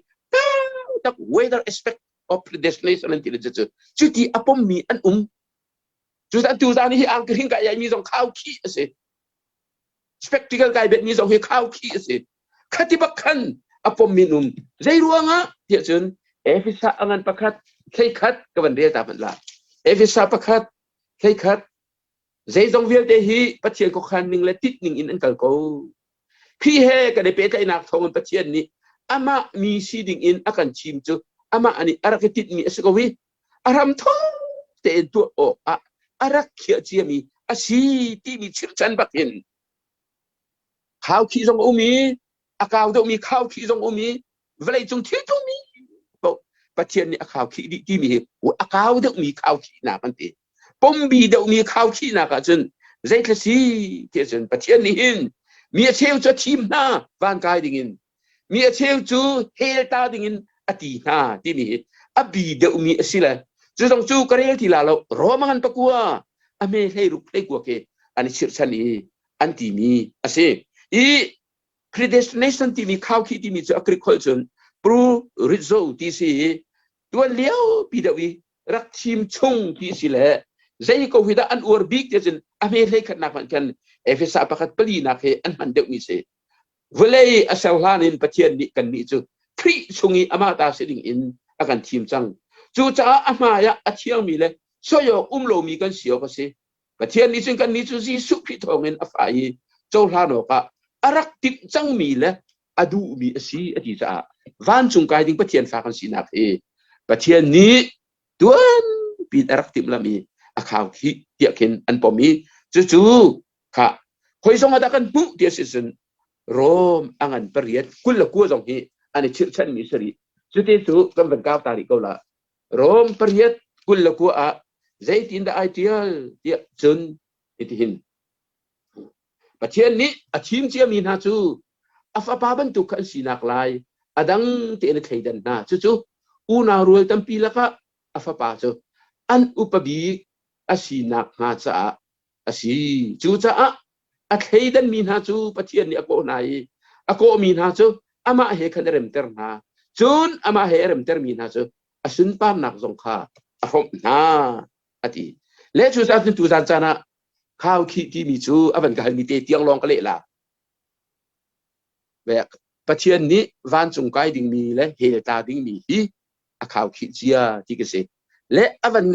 tak weather aspect of predestination an ti le cu cuti a pommi an um. Cucaah tuzaan hi angki hring kai mi zong khau khih a si. Spectacle kai bet mi zong hi khau khih a si. Khati bak khan a pom min um. Zei ruangah tiah cun Efesa a ngan pakhat hlei khat ka van rel ta hmanh la. Efesa pakhat hlei khat zeizong vialte hi Pathian khuakhan ning le tit ning in an kal ko. Khrih he kan i pehtlaihnak thawngin Pathian nih amah mi si ding in a kan thim cu amah nih a rak i tinhmi a si ko i a ram thawng tein tuah awk ah a rak khiah ciami a si timi chirhchan bak in khaukhih zong a um i a kau deuhmi khaukhih zong a um i vawleicung thil tumi paoh Pathian nih a khaukhih dih timi hi a kau deuhmi khaukhihnak an ti. Pombi deuhmi khaukhihnak ahcun zeithla si ti ahcun Pathian nih hin mi a cheu cu a thim hna van kai dingin mi a cheu cu hell ta dingin a ti hna timi hi a bi deuhmi a si le cu zong cu ka rel ti la lo Roma ngan pakua a hme hlei ruk hlei kua ke an i chirhchan i an timi a si i predestination timi khaukhih timi cu a Greek holh cun prorizzo ti si i tuan lio pi deuh i rak thim chung ti si le zei ko hi dah an uar bik ti cun a hme hlei khatnak hmanh khan Efesa pakhat pali nak hi an hman deuh mi si Vawlei a ser hlan in Pathian nih kannih cu Khrih chung i amah ta si ding in a kan thim cang. Cucaah a hmai ah a thiangmi le soi awk um lomi kan si awk a si. Pathian nih cun kannih cu Jesuh Khrih thawngin a fa i cohlan awkah a rak timh cangmi le a duhmi a si a ti caah vancung kai ding Pathian fa kan sinak hi Pathian nih tuanpi in a rak timhlamh i a khaukhih tiah khin an pom i cucu kha khoi zong ah dah kan hmuh ti a si cun Rom a ngan pariat 29 zong hi an i chirhchanmi si rih cuti cu kan van kau ta rih ko la Rom pariat 29 ah zeitin dah ai tial tiah cun hitihin Pathian nih a thim ciami hna cu a fapa bantuk kha an sinak lai a dang tein a thleidan hna cucu unau rual tampi lakah a fapa cu an upa bik a sinak hnga caah a si. Cucaah a thleidanmi hna cu Pathian nih a kawh hna i a kawhmi hna cu amah he khan a remter hna. Cun amah he a remtermi hna cu a sunparnak zong kha a hrawmh hna a ti. Le cucaah cun tuzan caan ah khau khih timi cu a van ka halmi te tiang lawng ka leh la. Pathian nih vancung kai dingmi le hell tla dingmi hi a khau khih cia ti ka si. Le a van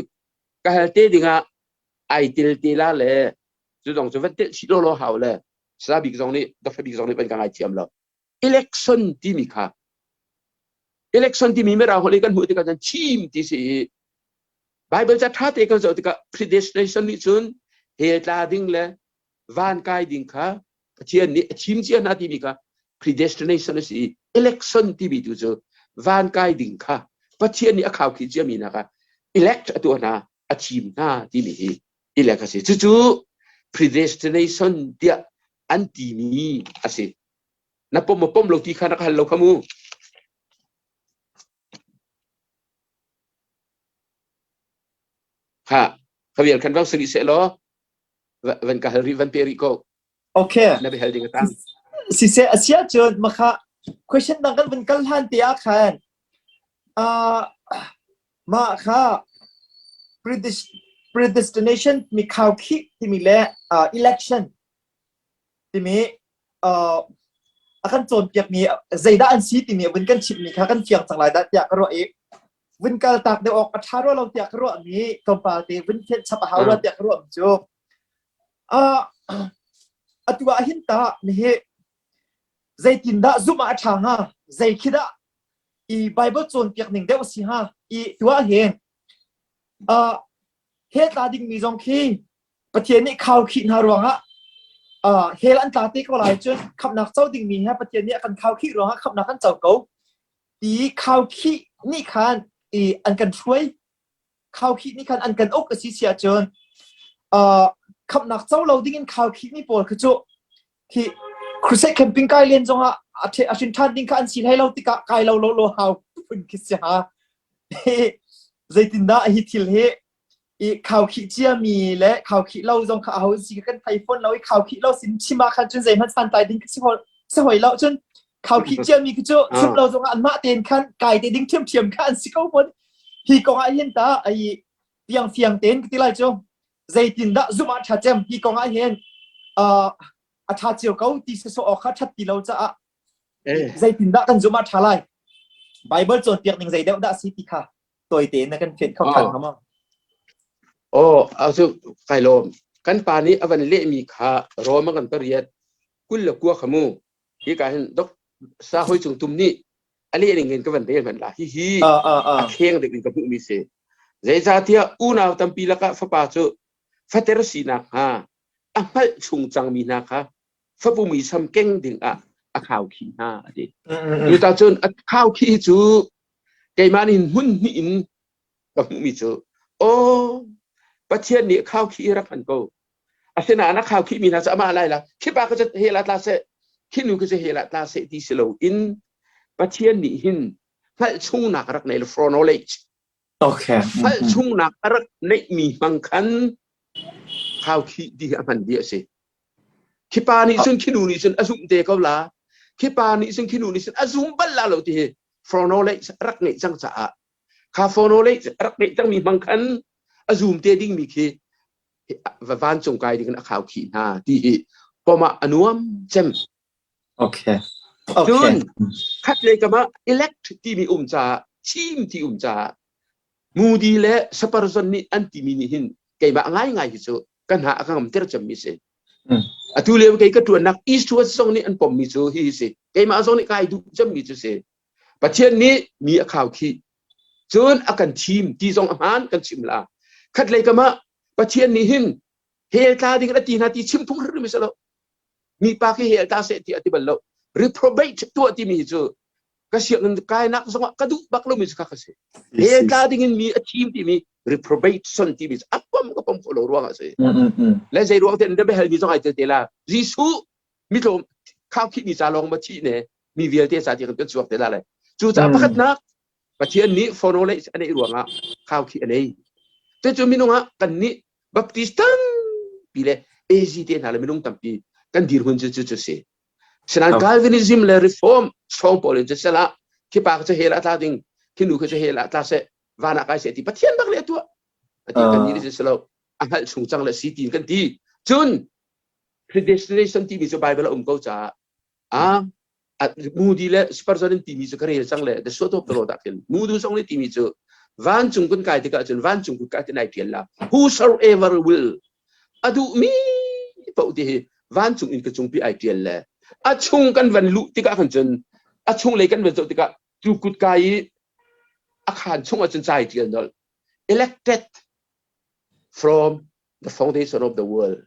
ka hal te dingah ai tel te la le cu zong cu van telh chih law law hau le sa bik zong nih Dr. Bik zong nih van ka ngai thiam lo election timi kha election timi mirang holh i kan hmuh tikah cun thim ti si i Bible ca ṭha te kan zoh tikah predestination nih cun hell tla ding le van kai ding kha Pathian nih a thim cia hna timi kha predestination a si i election timi tu cu van kai ding kha Pathian nih a khaukhih ciami hna kha elect a tuah hna a thim hna timi hi elect a si cucu predestination tiah an timi a si na pom maw pom lo ti kha na ka hal lo kha mu kha khavial khan vang sari seh law van ka hal rih van pe rih ko Okay. Na bia hal ding a tang. Siseh a si ahcun makha question dang kan vun kal hlan te ah khan uh, mah kha predestination mi khaukhih timi le uh, election timi uh, a kan cawnpiakmi zeidah an si timi vun kan chimmi kha kan fiang cang lai dah tiah ka ruah i vun kal tak deuh awk a ṭha rua lo tiah ka ruahmi tlawmpal te vun fianh chap a hau rua tiah ka ruahmi cu Uh, atu ah hin tah nihi zeitindah zumh ah a ṭha hnga? Zei khi dah i Bible cawnpiak ning deuh a si hnga? I tu ah hin uh, hell tla dingmi zong khi Pathian nih khaukhih hna ruangah uh, hell an tla te ko lai cun khamhnak co dingmi he Pathian nih a kan khaukhih ruangah khamhnak kan co ko. Ti khaukhih nih khan i an kan hruai khaukhih nih khan an kan uk a si si ahcun uh, khamhnak co lo ding in khaukhih mi pawl kha cu khi crusade camping kai len zongah a a hrin ṭhan ding kha an si hlei lo tikah kai lo lo lo hau phun khi si ha zeitindah hi thil hi i khaukhih ciami le khaukhih lo zong kha aho si kan thei fawn lo i khaukhih lo sin chim ah khan cun zeihmanh santlai ding si si hoi lo cun khaukhih ciami khi cu chim lo zongah anmah tein khan kai te ding ṭhiamṭhiam kha an si ko fawn hi kong ah hin ta ai piang fiang tein ka ti lai cu. Zeitindah zumh ah ṭha cem hi kong ah hin uh, a ṭha cio ko ti sawsawh awk kha ṭhat ti lo caah zeitindah kan zumh ah ṭha lai? Bible cawnpiak ning zei deuh dah si ti kha tawi tein na kan fian kho ṭhan hnga maw? Aw, cu kai lawm. Kan pa nih a van lehmi kha Rome a kan pariat 29 kha mu. Hi ka hin dok sa hoi cung tum nih a leh ning in ka van rel hmanh la. Hihi a kheng ding in ka hmuhmi si. Zeicahtiah unau tampi lakah fapa cu fater sinak hnga a hngalh chung cangmi hna kha fapu muisam keng ding ah a khaukhih hna a ti. Cucacun a khaukhih cu keimah nih hmun hnih in ka hmuhmi cu aw Pathian nih khaukhih hi rak hman ko. Asinain a khaukhihmi hna cu amah lai la khi pa ka cu hell ah tla seh khi nu ka cu hell ah tla seh ti si loin Pathian nih hin hngalh chungnak rak nei foreknowledge Okay. Hngalh chungnak a rak neihmi hmang khan khaukhih ti hi a hman dih a si. Khi pa nih cun khi nu nih cun a zumh te ko la. Khi pa nih cun khi nu nih cun a zum bal la lo ti hi foreknowledge a rak ngeih cang caah kha foreknowledge a rak ngeih cangmi hmang khan a zum te dingmi khi vancung kai ding in a khaukhih hna ti hi pom ah a nuam cem. Okay. Cun khat lei kam ah elect timi um caah thim ti um caah Moody le Spurgeon nih an timi nih hin keimah ngaingai hi cu ka hna a ka ngamter cemmi si. Atu lio kei ka ṭuannak East West zong nih an pommi cu hi si. Keimah zong nih kai duh cemmi cu si. Pathian nih mi a khau khih. Cun a kan thim ti zong a hmaan kan chim la. Khat lei kam ah Pathian nih hin hell tla ding a ti hna ti chim phung hrim si lo. Mipa khi hell tla seh ti a ti bal lo. Reprobate tuah timi hi cu ka sianginn kainak zongah ka duh bak lomi cu kha ka si. Hell tla ding in mi a thim timi reprobate son timi cu a pom ka pom khawh lo ruangah a si. Le zei ruang te na biahal mi zong ai tel te la. Jesuh mitlawm khaukhih mi ca lawng ma thih ne mi vialte ca ti kan chuak te la le. Cucaah pakhatnak Pathian nih foreknowledge a neih ruangah khaukhih a nei. Cucu minung ah kan nih Baptist tampi le AZ te hna le minung tampi kan dirhmun cu cu cu si. Sinain Calvinism le Reform strong pawl in cu sela khi pa cu hell ah tla ding khi nu khi cu hell ah tla seh van ah kai seh ti Pathian bak le a tuah a ti kan nih si lo a hngalh chung cang le si tiin kan ti cun predestination timi cu Bible a um ko caah a Moody le Spurgeon in timi cu ka rel cang le the sort of the Lord ah khin Moody zong nih timi cu vancung kun kai tikah cun vancung kun kai ti nai tial la whosoever will a duhmi paoh ti hi vancung in ka cungpi ai tial le a chung kan van luh tikah khan cun a chung lei kan van zoh tikah cu kutka i a khaan chung ah cun ca ai tial nolh elected from the foundation of the world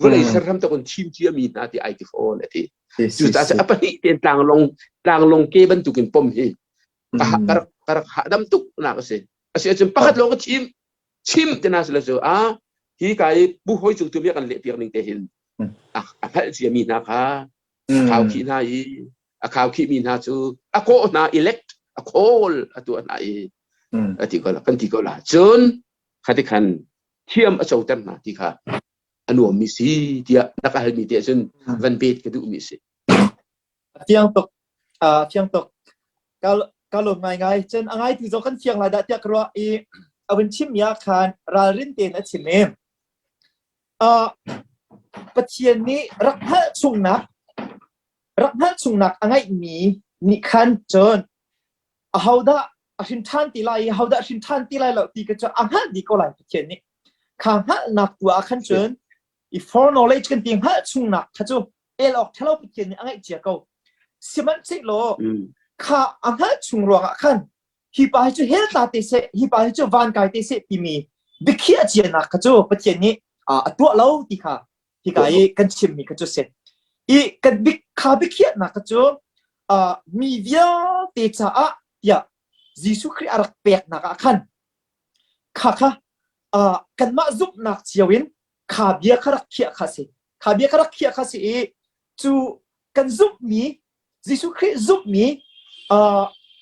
vawlei serhram tak in thim cia mi hna ti ai ti fawn a ti cucaah a pahnih tein tlanglong tlanglong ke bantukin pom hi ka rak ka rak hahdam tuk nak a si a si ahcun pakhat lawng ka thim chim te na si lo cu a hi ka i bu hoi cung tu bia kan leh piak ning te hin a hngalh cia mi hna kha a khau khih hna i a khau khih mi hna cu a kawh hna elect a call a tuah hna i a ti ko la kan ti ko la cun khati khan thiam a coter hna ti kha a nuammi si tiah na ka halmi te ahcun van bet ka duhmi si. Fiang tuk. Uh, fiang tuk. Ka ka lawm ngai ngai. Cun a ngai tu zong kan fiang lai dah tiah ka ruah i a vun chim mi ah khan ralrin tein a chim i uh, Pathian nih rak hngalh chungnak rak hngalh chungnak a ngeihmi nih khan cun ahodah a hrin ṭhan ti lai i ahodah a hrin ṭhan ti lai lo ti ka cu a hngalh dih ko lai Pathian nih. Kha hngalhnak tu ah khan cun i foreknowledge kan ti hngalh chungnak kha cu el awk ṭhalo Pathian nih a ngeih cia ko. Sihmanhsehlaw kha a hngalh chung ruangah khan hi pa hi cu hell tla te seh, hi pa hi cu van kai te seh timi biakhiah cianak kha cu Pathian nih a tuah lo ti kha hika i kan chimmi kha cu si. I kan bik kha biakhiahnak kha cu mi vialte caah tiah Jesuh Khrih a rak peknak ah khan kha kha kanmah zumhnak cio in kha bia kha rak khiah kha si. Kha bia kha rak khiah kha si i cu kan zumhmi Jesuh Khrih zumhmi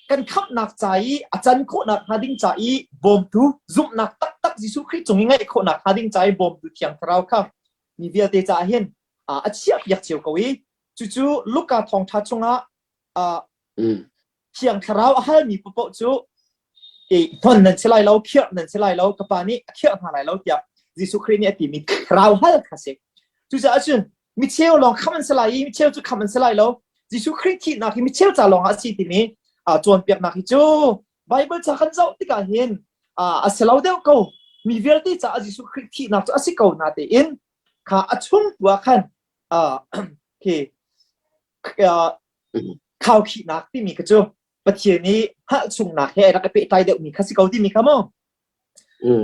kan khamhnak ca i a can khawhnak hnga ding ca i bawmtu zumhnak taktak Jesuh Khrih cung i ngaih khawhnak hnga ding ca i bawmtu Thiang Thlarau kha mi vialte caah hin a chiahpiak cio ko i cucu Luka thawngṭha chungah Thiang Thlarau a halmi paoh cu hnon nan si lai lo, khirh nan si lai lo, ka Pa nih a khirh hna lai lo tiah. Jesuh Khrih nih a timi thlarau hal kha si. Cucaah cun micheu lawng khamh an si lai i micheu cu khamh an si lai lo. Jesuh Khrih thihnak hi micheu ca lawng ah a si timi cawnpiaknak hi cu Bible ca kan zoh tikah hin a si lo deuh ko. Mi vialte caah Jesuh Khrih thihnak cu a si ko na tein kha a chung tu ah khan khi khaukhihnak timi kha cu Pathian i hngalh chungnak he rak i pehtlai deuhmi kha si ko timi kha mu.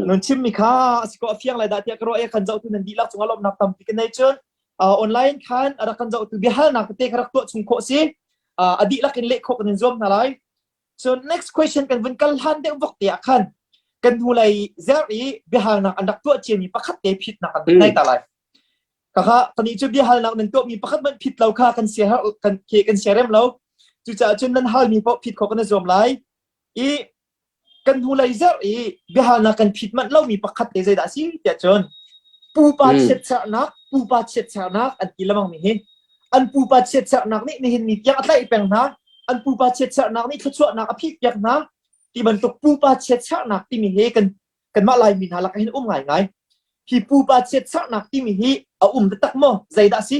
Nun chimmi kha a si ko a fiang lai dah tiah ka ruah i kan zohtu nan dihlak cungah lawmhnak tampi ka nei cun online khan a rak kan zohtu biahalnak tete kha rak tuah chung khawh si a dihlak in leh khawh kan in zuam hna lai. So next question kan vun kal hlan deuh vok te ah khan kan hnulei zer i biahalnak an rak tuah ciami pakhat te phitnak kan nei ta lai. Kaka kani cu biahalnak nan tuahmi pakhat hmanh phit lo kha kan sia kan ke kan siarem lo. Cucaah cun nan halmi paoh phit khawh kan i zuam lai. I kan hnulei zarh i biahalnak kan phit manh lomi pakhat te zeidah a si tiah cun pupa chiatserhnak pupa chiatserhnak an ti lemang mi hi an pupa chiatserhnak nih nihin ni tiang a tlaih peng hna an pupa chiatserhnak nih thluachuahnak a phih piak hna ti bantuk pupa chiatserhnak timi hi kan kanmah Laimi hna lakah hin um ngaingai. Hi pupa chiatserhnak timi hi a um taktak maw? Zeidah a si?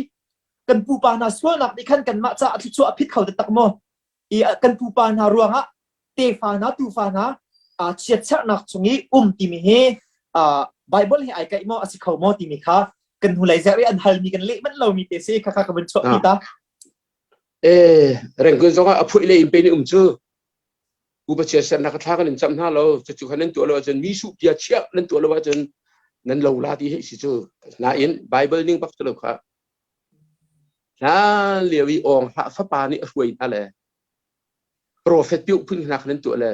Kan pupa hna sualnak nih khan kanmah caah thluachuah a phit kho taktak maw? I kan pupa hna ruangah tefa hna tufa hna chiatserhnak chung i um timi hi Bible hi ai kaih maw a si kho maw timi kha kan hnulei zerh i an halmi kan leh manh lomi te si kha kha ka vun chuah pi ta. Eh, rengkun zongah a phuih le in pe ni um cu Pupa chiatsernak ka thla kan in camh hna lo cucu kha nan tuah lo ahcun mi suh bia chiah nan tuah lo ahcun nan lo la ti hei si cu nain Bible ning bak lo kha hlan lio i awng hlah fapa nih a hruai hna le profet piu phun hna kha nan tuah le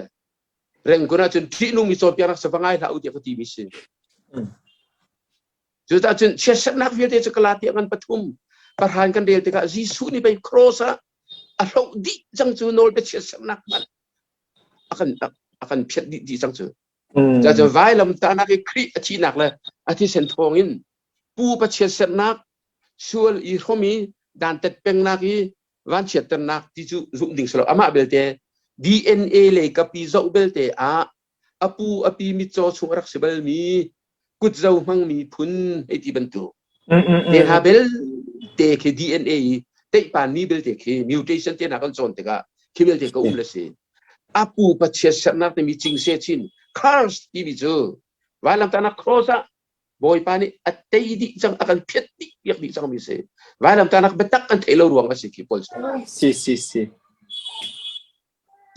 rengkun ahcun ṭihnungmi cawnpiaknak sa va ngai hlah u tiah ka timi si Cucaah cun chiatsernak vialte cu Galatia ngan pathum pahran kan rel tikah Jesuh nih pei cross ah a hloh dih cang cu nawlbia chiatsernak hmanh a kan a kan phiat dih dih cang cu. Cucaah vailam tahnak i Khrih a thihnak le a thisen thawngin pupa chiatsernak sual i hrom i dantat pengnak i vanchiatternak ti cu zumh ding si lo amah belte DNA lei kapi zoh belte ah a pu a pi mitcaw chung a rak si balmi kutzo hmangmi phun hei ti bantuk te hna belte khi DNA i teihpan mi belte khi mutation te hna kan cawn tikah khi belte ka um le si a pu pathian sernak timi cingse chin curse timi cu vailamtahnak cross ah Bawipa nih a tei dih cang a kan phiat dih piak dih cang mi si vailamtahnak biatak kan theih lo ruang a si khi paul si si si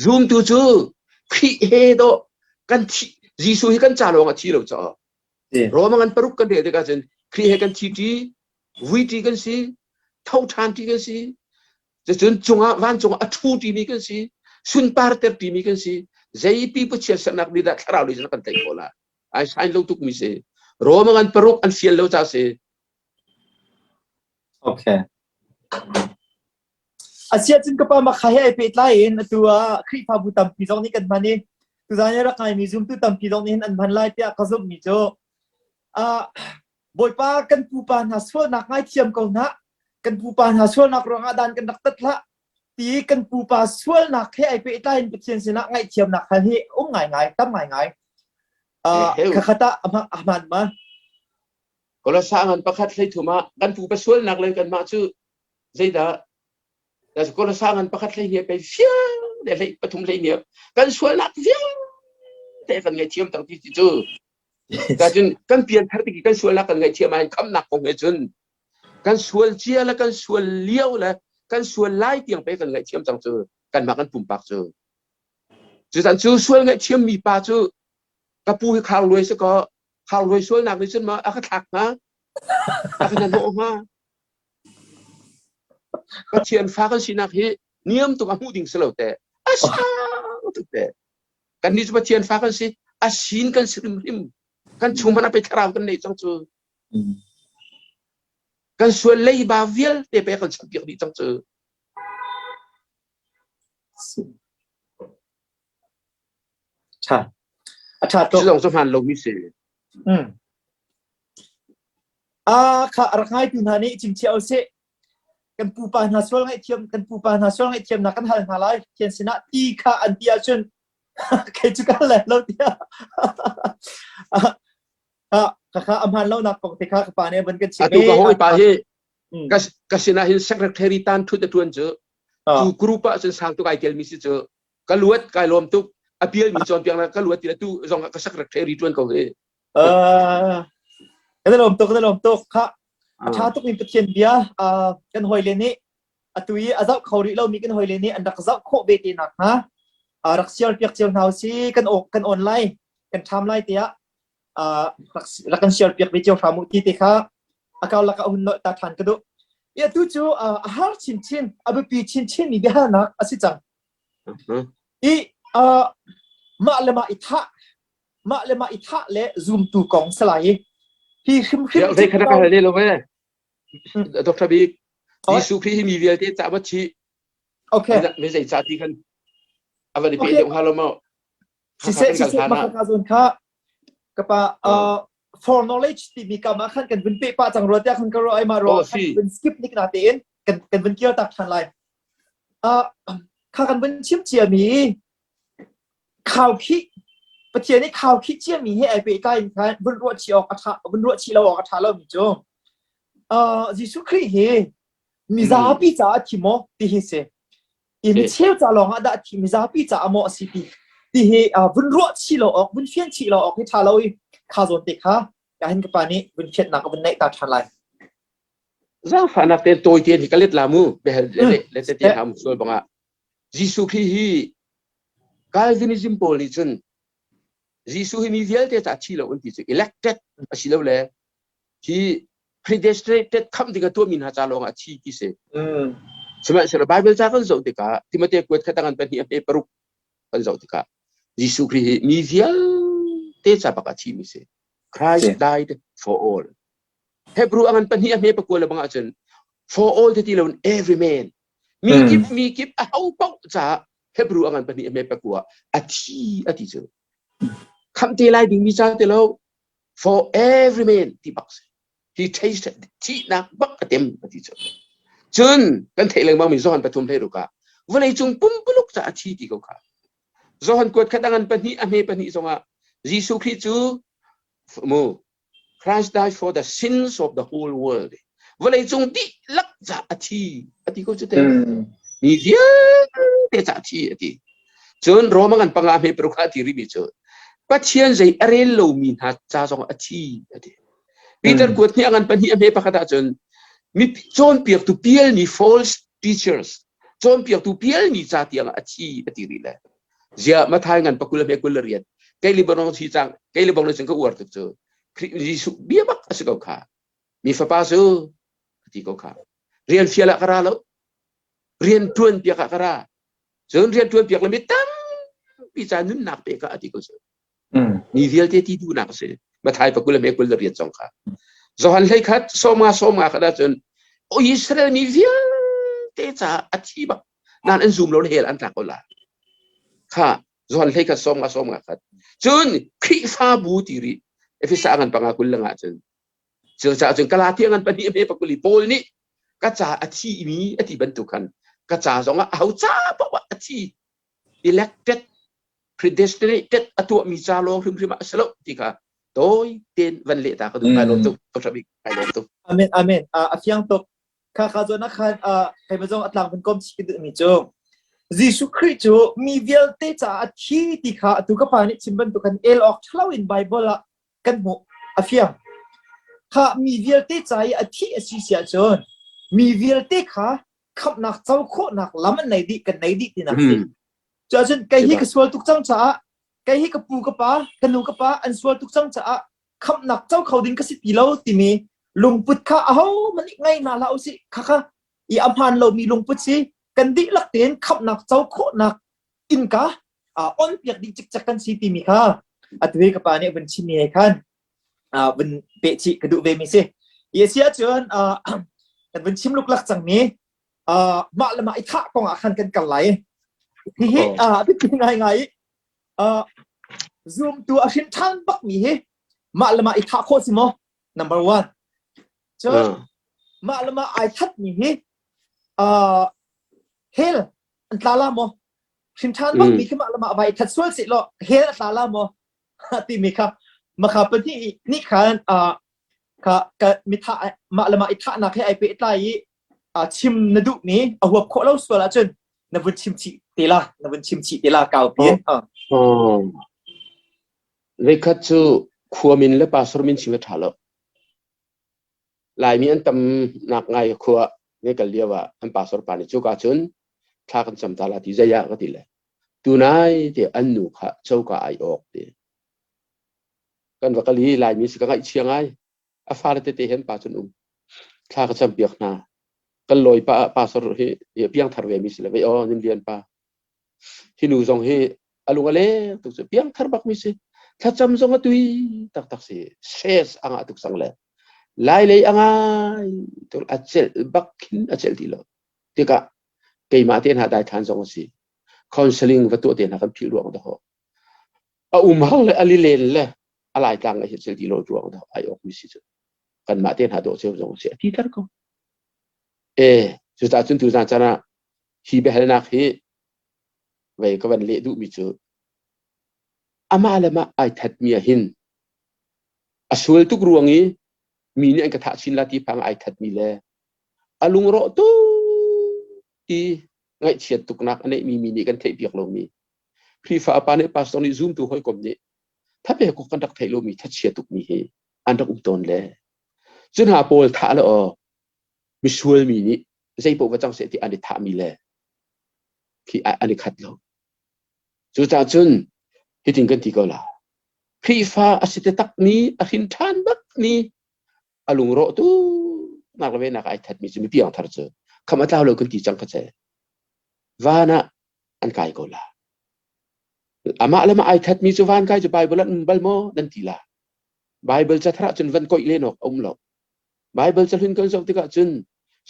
Zumtu cu Khrih he dawh kan thi Jesuh hi kan ca lawng a thi lo caah Roma ngan paruk kan rel tikah cun Khrih he kan thi ṭi vui ṭi kan si tho ṭhan ṭi kan si cun cungah vancung ah a ṭhu ṭimi kan si sunpar ter ṭimi kan si zeipi Pathian sernak nih dah thlarau lei cun a kan tlaih khawh lai ai sain lo tukmi si Roma ngan paruk an fial lo ca si Okay. Asiahcun ka pa makha he ai pehtlai in atu ah Khrihfabu tampi zong nih kan hman i tuzan i rak ngaimi zumtu tampi zong nih hin an hman lai tiah ka zumhmi cu uh, Bawipa kan pupa hna sualnak ngaithiam ko hna kan pupa hna sualnak ruangah dan kan rak tat hlah ti kan pupa sualnak he ai pehtlai in Pathian sinah ngaihthiamnak hal hi um ngaingai tam ngaingai uh, khakhat ah a hman ma Kolosa ngan pakhat hlei thum ah kan pupa sualnak le kanmah cu zeidah Kolosa ngan pakhat hlei hniap pei fiang le hlei pathum hlei hniap kan sualnak vialte kan ngaihthiam tak ti cu cun kan pianthar tik kan sualnak kan ngaihthiam ahhin khamnak kong he cun kan sual cia le kan sual lio le kan sual lai tiang pe kan ngaihthiam cang cu kanmah kan pumpak cu cutan cu sual ngaihthiam mi pa cu ka pu hi khar luai si ko khar luai sualnak nih cun ma a ka thlak hnga a ka hnahnawh hnga Pathian fa kan sinak hi niam tuk a hmuh ding si lo te a sang tuk te kan nih cu Pathian fa kan si a sin kan si hrimhrim kan chung hmanh ah pei thlarau kan nei cang cu kan sual leiba vialte pe kan champiak dih cang cu Ṭha. A ṭha tuk. Cu zong cu hmaan lomi si. Mm. Ah, kha rak ngaitu hna nih chimchiah usih. Kan pupa hna sual ngaihthiam kan pupa hna sual ngaihthiamnak kan hal hna lai. Thian sinah ti kha an ti ahcun kei cu ka hal lai lo tiah. Kha kha a hmaan lonak kong te kha ka pa nih a van kan chimh. Atu ka hawipa hi ka ka sinah hin secretary tan thut a tuan cu cu group ah cun sang tuk ai tel mi si cu ka luat kai lawm tuk a pial mi cawnpiak ka luat ti tu zong ka secretary tuan ko hi. Kan lawm tuk kan lawm tuk kha a tha tuk mi Pathian bia kan hawi le nih atu i a zoh kho rih lomi kan hawile nih an rak zoh khawh ve te nakhnga rak sial piak cio hna usih kan kan on lai kan ṭham lai tiah rak rak kan sial piak ve cio hram u ti te kha a karlak ah hun nolh ta ṭhan ka duh. I atu cu a har chinchin a biapi chinchin mi biahalnak a si cang. I mah le mah i thah mah le mah i thah le zumtu kong salai i hi hrimhrim Zei kha ka hal lo ve. Dr. Bik, Jesuh Khrih hi mi vialte ca ma chi. Okay. Mi zei ca ti khan a van i pe deuh hnga lo maw? Siseh siseh maka ka zon kha kapa for knowledge timi ka ma khan kan vun pe pa cang rua tiah khan ka ro ai ma ro khan vun skip nik na tein kan kan vun kir tak than lai. Kha kan vun chim cia mi khaukhih Pathian nih khaukhih ciami he ai pehtlai in khan vun ruah chih awk a ṭha vun ruah chih lo awk a ṭha lomi cu uh, Jesuh Khrih hi mizapi caah a thi maw ti hi si i micheu ca lawng ah dah a thi mizapi caah maw a si ti ti hi uh, vun ruah chih lo awk vun fian chih lo awk hi ṭha lo i kha zawn te kha ka hin ka pa nih vun fiannak a vun neih ta ṭhan lai. Zaangfahnak te tawi te hi ka let la mu behel le le te te ham sual bangah Jesuh Khrih hi Calvinism pawl nih cun Jesuh hi mi vialte ca thi lo an ti cu elected a si lo le hi predestinated khamh ding a tuahmi hna ca lawng ah thi ti si. Sihmanhsehlaw Bible ca kan zoh tikah Timote kuat khat an pahnih a hme paruk kan zoh tikah Jesuh Khrih hi mi vialte ca bak a thimi si. Christ died for all. Hebrew angan pahnih a hme pakua le bang ahcun for all ti ti lo in every man Mi kip mi kip a ho paoh caah Hebrew a ngan pahnih a hme pakua a thi a ti cu. Khamh te lai dingmi ca ti lo for every man ti bak si. He tasted thihnak bak a tem a ti cu. Cun kan theih lengmang mi Johan pathum hlei ruk ah vawleicung pumpuluk ca a thi ti ko kha. Johan kuat khat a ngan pahnih a hme pahnih zongah Jesuh Khrih cu mu Christ died for the sins of the whole world. Vawleicung dihlak ca a thi a ti ko cu te. Mi vialte ca a thi a ti. Cun Roma ngan panga hme paruk a ti rihmi cu Pathian zei a rel lomi hna ca zong a thi a ti. Peter kuat hnih a ngan pahnih a hme pakhat ahcun mi cawnpiaktu pialmi false teachers cawnpiaktu pialmi ca tiang a thi a ti rih le Ziah Mathai ngan pakul hme kul le riat kei le bang si cang kei le bang cun ka uar tuk cu Khrih Jesuh bia bak a si ko kha mi fapa cu a ti ko kha rian fial ah ka ra lo rian tuan piak ah ka ra cun rian tuan piak le mi tampi ca nunnak pe ka a ti ko cu mi vialte ti duhnak a si Mathai pakul hme kul le riat zong kha Johan hlei khat sawmnga sawmnga khat ahcun Israel mi vialte caah a thi bak nan an zum lo le hell an tlak ko la kha Johan hlei khat sawm nga sawm nga khat cun Khrihfabu ti rih Efesa ngan panga kul langa cun cucaah cun Galatia ngan pahnih hme pakuli Paul nih ka ca a thi mi a ti bantuk khan ka ca zong ah aho ca paoh ah a thi elected predestinated a tuahmi ca lawng hrimhrim ah a si lo ti kha tawi tein van leh ta ka duh kai lawm tuk Dr. Bik kai lawm tuk Amen amen a fiang tuk Kha kha zawn ah khan keimah zong a tlang vun kom chih ka duhmi cu Jesuh Khrih cu mi vialte caah a thi ti kha atu ka pa nih chim bantuk khan el awk ṭhalo in Baibal ah kan hmuh a fiang. Kha mi vialte ca i a thi a si si ahcun mi vialte kha khamhnak co khawhnak lam an nei dih kan nei dih tinak si. Cuahcun kei hi ka sual tuk cang caah kei hi ka pu ka pa ka nu ka pa an sual tuk cang caah khamhnak co kho ding ka si ti lo timi lungput kha ahohmanh nih ngei hna hlah usih khakha i a hmaan lomi lungput si kan dihlak tein khamhnak co khawhnak innka on piak dih cikcek kan si timi kha atu hi ka pa nih vun chimmi he khan vun peh chih ka duh ve mi si i a si ahcun kan vun chim luklak cangmi mah le mah i thah kong ah khan kan kal lai hihi a biapi ngaingai Zumtu a hrin ṭhan bakmi hi mah le mah i thah khawh si maw? Number one. Cun mah le mah ai thatmi hi uh, hell an tla la maw? Hrin ṭhan bakmi khi mah le mah vai that sual seh law hell a tla la maw? timi kha. Makha pahnih nih khan kha ka mithah mah le mah i thahnak he ai pehtlai i chim na duhmi a huap khawh lo sual ahcun na vun chim chih te la na vun chim chih te la kau piin. Voikhat cu khua min le pastor min chim a ṭha lo. Laimi an tam nak ngai khua ne kal lio ah an pastor pa nih cuka cun thla kan cam ta la ti zei ah ka ti le tunai ti an nu kha coka ai awk ti. Kan va kal i Laimi si ka ngaihchia ngai. A fale tete hen pa cun um. Thla ka cam piak hna. Kan lawi pa pastor hi hi piangthar ve mi si le vei aw nin lian pa. Hi nu zong hi a lung a leng tuk cu piangthar bak mi si. Thlacam zong a tui taktak si. Stress a ngah tuk sang le. Lai lei a ngai tuk a celh bak khin a celh ti lo. Tikah keimah te hna daithlan zong a si. Counseling va tuah te hna kan philh ruang dah A umhang le a lilen le a laitlang a hi cel ti lo ruang dah ai awk mi si cu. Kanmah te hna dawh cio zong si a ti tar ko. E cucaah cun tuzan caan ah hi biahalnak hi vei ka van leh duhmi cu amah le mah ai thatmi ah hin a sual tuk ruang i mi nih an ka thah chin la ti phang ai thatmi le a lungrawh tuk i ngaihchiat tuknak a neihmi mi nih kan theihpiak lomi Khrihfa pa nih pastor nih zumtu hawikom nih thapek awk kan rak theih lomi thachia tukmi hi an rak um tawn le cu hna pawl thah le aw misual mi nih zeipaoh va cang seh ti an i thahmi le khi an i khat lo. Cucaah cun hitin kan ti ko la. Khrihfa a si te takmi a hrin ṭhan bakmi a lungrawh tu nak le venak ai thatmi cu mi piangthar cu kham a tlau lo kan ti cang kha che. Van ah an kai ko la. Amah le mah ai thatmi cu van kai cu Bible an um bal maw nan ti la. Bible cathar ah cun van koih len awk a um lo. Bible cahlun kan zoh tikah cun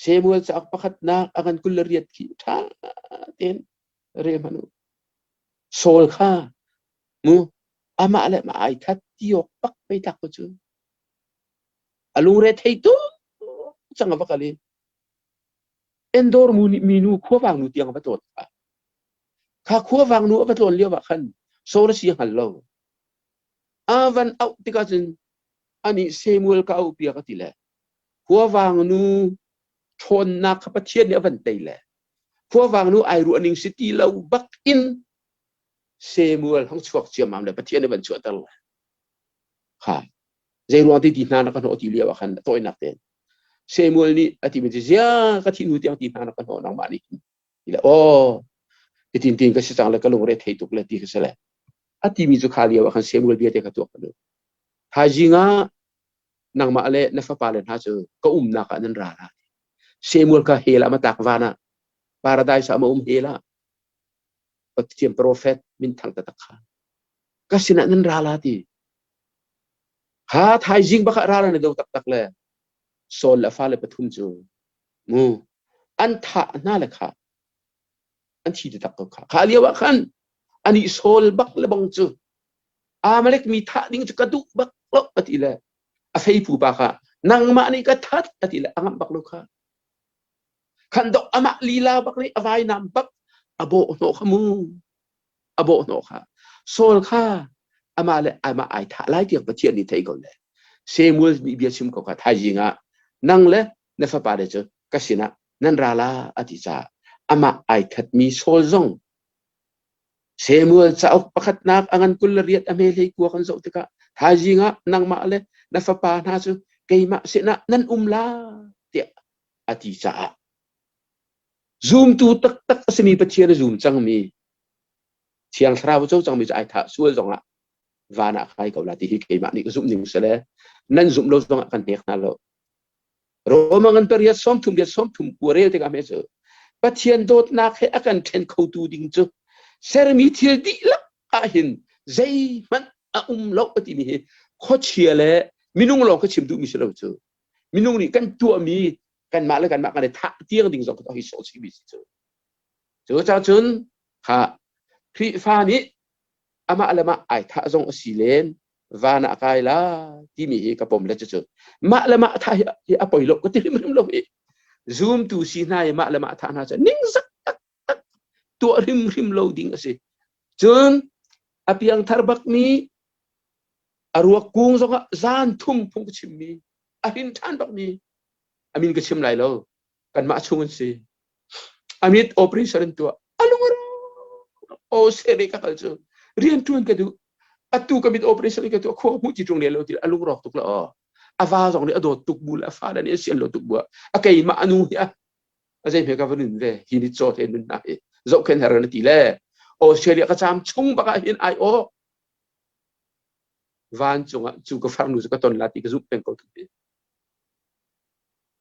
Samuel cauk pakhatnak a ngan 28 khi ṭha tein rel hmanh u. Saul kha mu amah le mah ai that ti awk bak pei tlak ko cu. A lungre thei tuk cang a va kal i Endor mu nih minu khuavang nu tiang a va tlawn kha. Kha khuavang nu a va tlawn lio ah khan Saul a si a hngal lo. A van auh tikah cun anih Samuel ka auh piak a ti le khuavang nu ṭhawnnak kha Pathian nih a van tei le khuavang nu ai ruah ning si ti lo bak in Samuel hong chuak ciammam le Pathian nih van chuahter le kha zei ruang ti ti hna na ka hnawh ti lio ah khan tawinak tein Samuel nih a ti mi cu zia ka thi hnu tiang ti hna na ka hnawh nangmah nih ti le aw hitin tin ka si cang le ka lungre thei tuk le ti ka si le a ti mi cu kha lio ah khan Samuel bia te kha tuak ka duh Thaizing ah nangmah le na fapale hna cu ka umnak ah nan ra lai. Samuel kha hell ah ma tak van ah paradise ah ma um hell ah Pathian prophet minthang taktak kha ka sinah nan ra la ti. Ha thaizing bak ah ral an i do taktak le Saul le a fale pathum cu mu an thah hna le kha an thi taktak ko kha. Kha lio ah khan ani Saul bak le bang cu Amalek mi thah ding cu ka duh bak lo a ti le a feipu pa kha nangmah nih ka that a ti le a ngamh bak lo kha. Khandok amah lila bak nih a vainam bak a bawh hnawh kha mu. A bawh hnawh kha. Saul kha amah le amah ai thah lai tiang Pathian nih thei ko le Samuel nih bia chim ko kha thaizing ah nang le na fapa le cu ka sinah nan ra la a ti caah amah ai thatmi Saul zong Samuel cauk pakhatnak a ngan 28 a hme hlei kua kan zoh tikah thaizing ah nangmah le na fapa hna cu keimah sinah nan um la tiah a ti caah zumtu taktak a simi Pathian a zum cangmi Thiang Thlarau a co cangmi cu ai thah sual zongah van ah kai ko la ti hi keimah nih ka zumh ning si le nan zumh lo zongah kan hnek hna lo. Roma ngan pariat 30 riat 30 kua rel tikah hme cu Pathian dawtnak he a kan ṭhen khotu ding cu sermi thil dihlak ah hin zeihmanh a um lo a timi hi khuachia le minung lawng ka chim duhmi si lo cu minung nih kan tuahmi kanmah le kanmah kan i thah tiang ding zong hi sawh chihmi si cu cu ca cun kha Khrihfa nih amah le mah ai thah zong a si len van ah kai la timi hi ka pom le cucu mah le mah thah hi a poi lo ka ti hrimhrim lo hi zumtu si hna i mah le mah thah hna cu ningzak taktak tuah hrimhrim lo ding a si cun a piangthar bakmi. A ruak kung zongah zan thum phung ka chimmi a hrin ṭhan bakmi a min ka chim lai lo kanmah chung an si. A mit operation an tuah a lung o se ka kal cu rian ṭuan ka duh atu ka mit operation ka tuah khua hmuh ti ṭung le lo ti a lung rawk tuk la aw a va zong nih a dawt tuk bu le a fale nih a sian lo tuk bu a keimah a nu hi a a zei hme ka va nun ve hi ni chaw te nun na hi zohkhen her na ti le Australia ka cam chung bak ah hin ai aw vancung ah cu ka farnu cu ka ton la ti ka zumh peng ko tu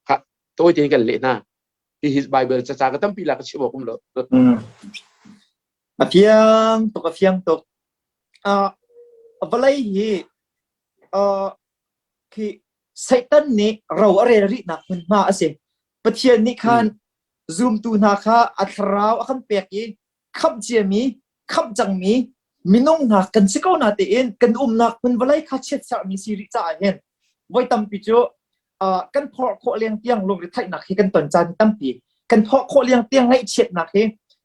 ha tawi tein kan leh hna hi hi Bible ca ka tampi la ka chim awk um lo A fiang tuk a fiang tuk vawlei hi khi Satan nih ro a rel rihnak hmunhma a si. Pathian nih khan zumtu hna kha a thlarau a kan pek i khamh ciami, khamh cangmi minung hna kan si ko na tein kan umnak hmun vawlei kha chiatserhmi si rih caah hin voi tampi cu kan phorh khawh leng tiang lungretheihnak hi kan ton caan tampi kan phorh khawh leng tiang ngaihchiatnak hi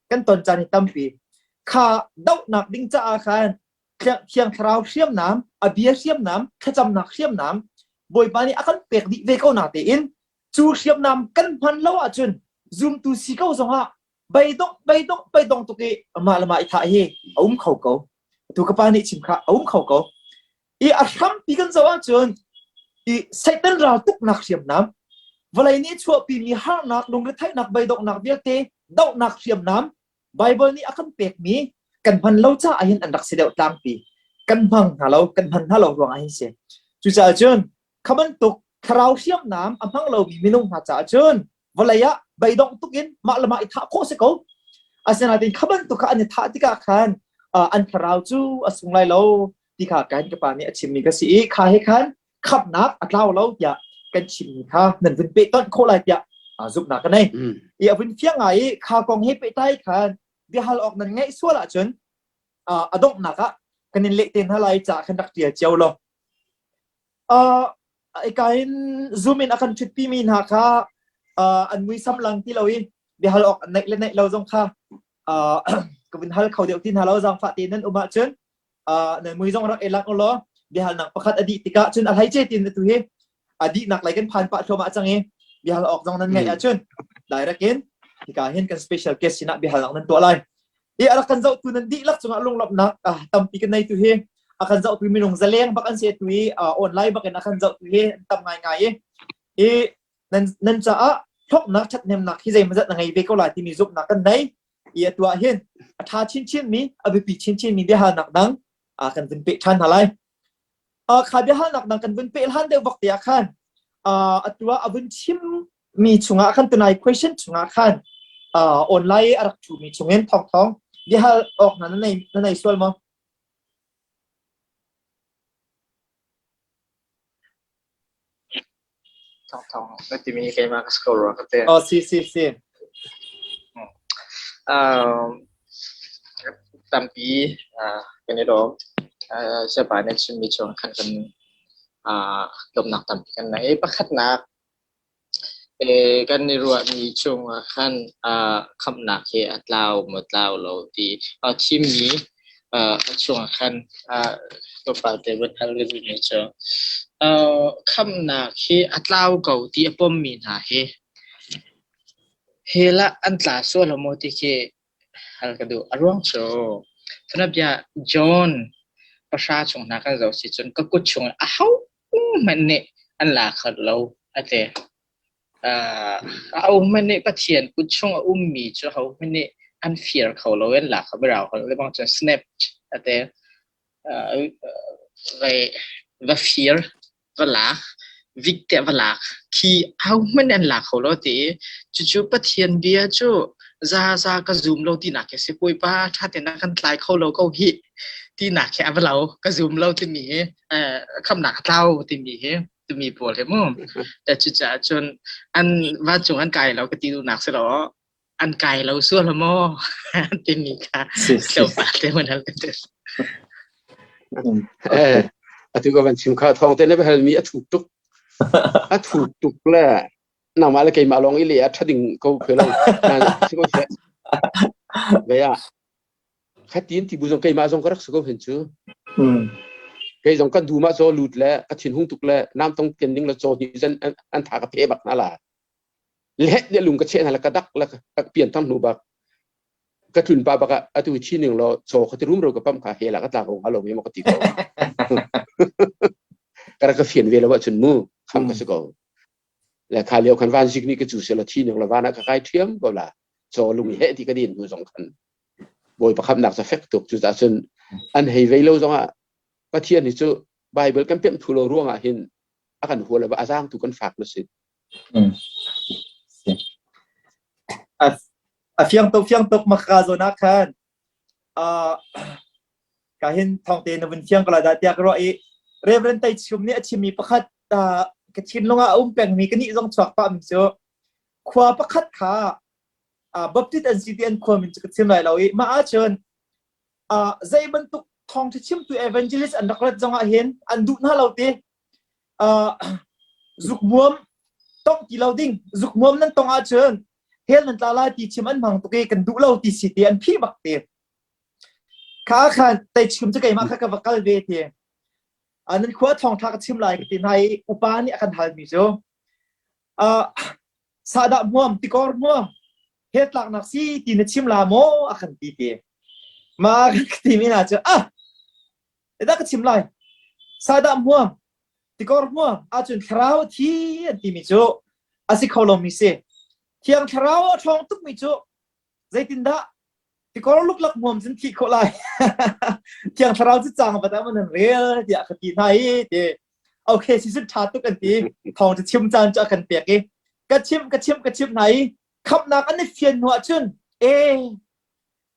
kan ton caan hi tampi kha dohnak ding caah khan Thiang Thlarau hriamnam, a bia hriamnam, thlacamnak hriamnam Bawipa nih a kan pek dih ve ko na tein cu hriamnam kan hman lo ahcun zumtu si ko zongah beidong beidong beidong tuk i amah le mah i thah hi a um kho ko. Tu ka pa nih chim kha a um kho ko. I a hrampi kan zoh ahcun i Satan ral tuknak hriamnam vawlei nih chuahpimi harnak lungretheihnak beidonghnak vialte dohnak hriamnam Baibal nih a kan pekmi kan hman lo caah hin an rak si deuh tlangpi. Kan hmang hna lo, kan hman hna lo ruangah hin si. Cucaah cun kha bantuk thlarau hriamnam a hmang lomi minung hna caah cun vawlei ah beidongh tuk in mah le mah i thah khawh si ko. Asinain kha bantuk kha an i thah tikah khan an thlarau cu a sung lai lo ti kha kan ka pa nih a chimmi ka si i kha he khan khamhnak a tlau lo tiah kan chimmi kha nan vun pehtonh khawh lai tiah zumhnak ka nei. I a vun fiang ngai i kha kong he pehtlai khan biahal awk nan ngeih sual ahcun a donghnak ah kan in leh te hna lai ca khan rak tial cio law. Ika in zoom in a kan ṭhutpi mi hna kha an muisam lang ti lo i biahal awk an neih le neih lo zong kha ka vun hal kho deuh ti hna lo zaangfah te nan um ahcun nan mui zong rak i lang ulaw biahalnak pakhat a dih tikah cun a hleice tin atu hi a dihnak lei kan phan pah thluahmah cang i biahal awk zong nan ngeih ahcun direct in hika hin kan special guest sinah biahalnak nan tuah lai i a rak kan zohtu nan dihlak cungah lunglawmhnak tampi kan nei tu hi a kan zohtu minung zaleng bak an si tu hi online bak in a kan zohtu hi an tam ngaingai i i nan nan caah hlawknak ṭhathnemnak hi zeimawzat na ngei ve ko lai timi zumhnak kan nei i atu ah hin a ṭha chinchin mi a biapi chinchin mi biahalnak dang kan vun peh ṭhan hna lai. Kha biahalnak dang kan vun peh hlan deuh bak te ah khan atu ah a vun chim mi chungah khan tunai question chungah khan online a rak ṭhu mi chungin thawng thawng biahal awk hna na nei sual maw? Thawng thawng na timi keimah ka si ko rua ka ti. Oh, si si si. Um, tampi uh, kan i lawm. Uh, siapa na chimmi chung khan kan uh, lawmnak tampi kan nei. Pakhatnak Kan i ruahmi chungah khan khamhnak hi a tlau maw tlau lo ti thimmi chungah khan tlawmpal te vun hal ka duhmi cu khamhnak hi a tlau ko ti a pommi hna hi hell ah an tla sual maw ti khi hal ka duh. A ruang cu tunabia John pahra chung hna kan zoh si cun ka kut chungah aho hmanh nih an la kho lo a ti. Uh, ahohmanh nih Pathian kut chung a ummi cu ahohmanh nih an fir kho lo an la kho berau kho lo bang cun snap a ti. Uh, vai va fir va lak vik te va lak khi ahohmanh an la kho lo ti cucu Pathian bia cu za za ka zum lo tinak khi si Bawipa ṭha tein na kan tlai kho lo ko hi tinak khi a va lo ka zum lo timi hi khamnak a tlau timi hi timi pawl hi mu ta cucaah cun an vancung an kai lo ka ti duhnak si lo an kai lo sual maw timi kha tlawmpal te mun hal ka ti Eh, atu ka van chim kha thawng te na hal mi a thuk tuk a thuk tuk le nangmah le keimah lawng i le a ṭha ding ko phe lo si ko seh ve ah khatin ti bu zong keimah zong ka rak si ko hen cu. Kei zong kan dum ah caw lut le ka thin hung tuk le nam tong ken ding le caw hnih zan an tha ka phe bak hna la. Le le lung ka cheh hna le ka dak le ka pian thang hnu bak ka tlun pa bak ah atu thi ning law caw kha ti rum ro ka pam kha he la ka tla ko hnga lo mi ma ka ti ko. Ka rak ka fian ve lo ahcun mu kham ka si ko. Le kha lio khan van zik nih ka cu se la thi ning la van ah ka kai ṭhiam ko la. Caw lung i he ti ka din hnu zong khan Bawipa khamnak cu fek tuk. Cucaah cun an hei vei lo zongah Pathian hi cu Bible kan pemh thu lo ruangah hin a kan hua lo a zaang tu kan fak na si. A fiang tuk fiang tuk maka zawn ah khan ka hin thawngte na vun fiang ko la dah tiah ka ruah i Reverend Tai Chum nih a chimmi pakhat ka thinlung ah a um pengmi ka nih zong chuak pah mi cu khua pakhat kha Baptist an si ti an khua min cu ka chim lai lo i mah ahcun zei bantuk thawngṭha chimtu evangelist an rak rat zongah hin an duh hna lo ti zukmuam tong ti lo ding zukmuam nan tong ahcun hell nan tla lai ti chim an hmang tuk i kan duh lo ti si ti an phih bak ti kha khan tei chim cu keimah kha ka va kal ve ti nan khua thawngṭha ka chim lai ka ti hna i upa nih a kan halmi cu sahdah hmuam tikor hmuam he tlaknak si ti na chim la maw a kan ti ti ma ka ti mi hna cu ah dah ka chim lai sahdah hmuam tikor hmuam ahcun thlarau thi an ti mi cu a si kho lomi si thiang thlarau a ṭhawng tuk mi cu zeitindah tikor luklak hmuam cun thih khawh lai thiang thlarau cu cang va dah man an rel tiah ka ti hna i ti okay si cun ṭha tuk an ti thawng cu chim caan cu a kan pek i ka chim ka chim ka chim hna i khamnak an i fian hnu ah cun e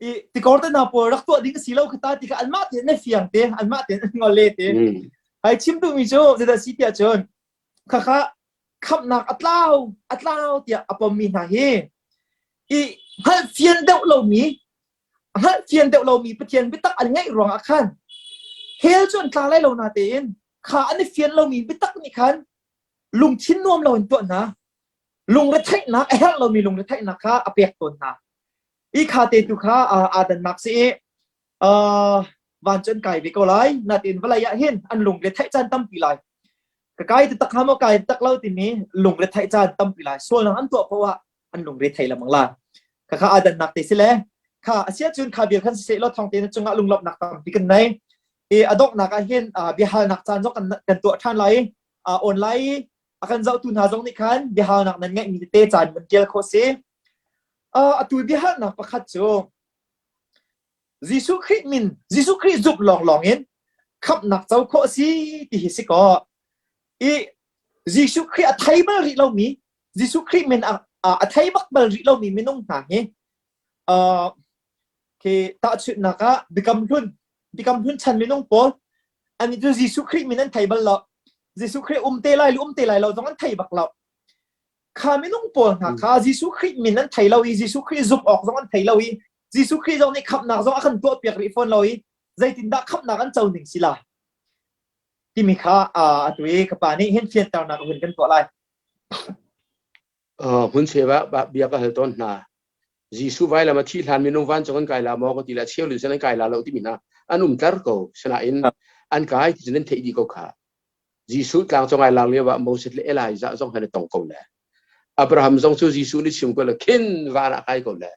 i tikor te hna pawl rak tuah ding si lo khata ti kha anmah tein an fiang te anmah tein an ngol le te hai chim duhmi cu zeidah si tiah cun khakha khamhnak a tlau a tlau tiah a pommi hna hi i hngalhfian deuh lomi hngalhfian deuh lomi Pathian biatak an ngeih ruangah khan hell cu an tla lai lo na tein kha an i fian lomi biatak nih khan lungthin nuam lo in tuah hna lungretheihnak a herh lomi lungretheihnak kha a pek tawn hna i kha te tu kha aa dannak si i van cu an kai ve ko lai natin vawlei ah hin an lungre theih caan tampi lai ka kai ti tak maw kai tak lo timi lungre theih caan tampi lai sualnak an tuah poah an lungre thei lamang la kha kha adan nak te si le kha asia cun kha bia khan siseh lo thong te na cungah lunglawmhnak tampi kan nei i adonghnak ah hin biahalnak caan zong kan kan tuah ṭhan lai online a kan zohtu hna zong nih khan biahalnak nan ngeihmi tete caan van tial khawh si atu biahalnak pakhat cu Jesuh Khrih min, Jesuh Khrih zumh lawnglawng in khamhnak co khawh a si ti hi si kaw i Jesuh Khrih a thei bal rih lomi, Jesuh Khrih min a, a thei bak bal rih lomi minung hna hi uh, khi tahchunhnak ah Biakam Hlun, Biakam Hlun chan minung pawl an cu Jesuh Khrih min an thei bal lo. Jesuh Khrih um te lai le um te lai lo zong an thei bak lo. Kha minung pawl hna kha Jesuh Khrih min an thei lo i Jesuh Khrih zumh awk zong an thei lo i Jesuh Khrih zong nih khamhnak zong a kan tuahpiak rih fawn lo i zeitindah khamhnak an co ning si lai timi kha atu i ka pa nih hin fianternak a hun kan tuah lai. Hmun cheu ah bia ka hal tawn hna. Jesuh vailam a thih hlan minung vancung an kai la maw ka ti le cheu lu an kai la lo timi hna an um tlar ko. Sinain an kai ti cun an theih dih ko kha. Jesuh tlangcung ai lak lio ah Moses le Elijah zong han i tong ko le. Abraham zong cu Jesuh nih chim ko le khin van ah kai ko le.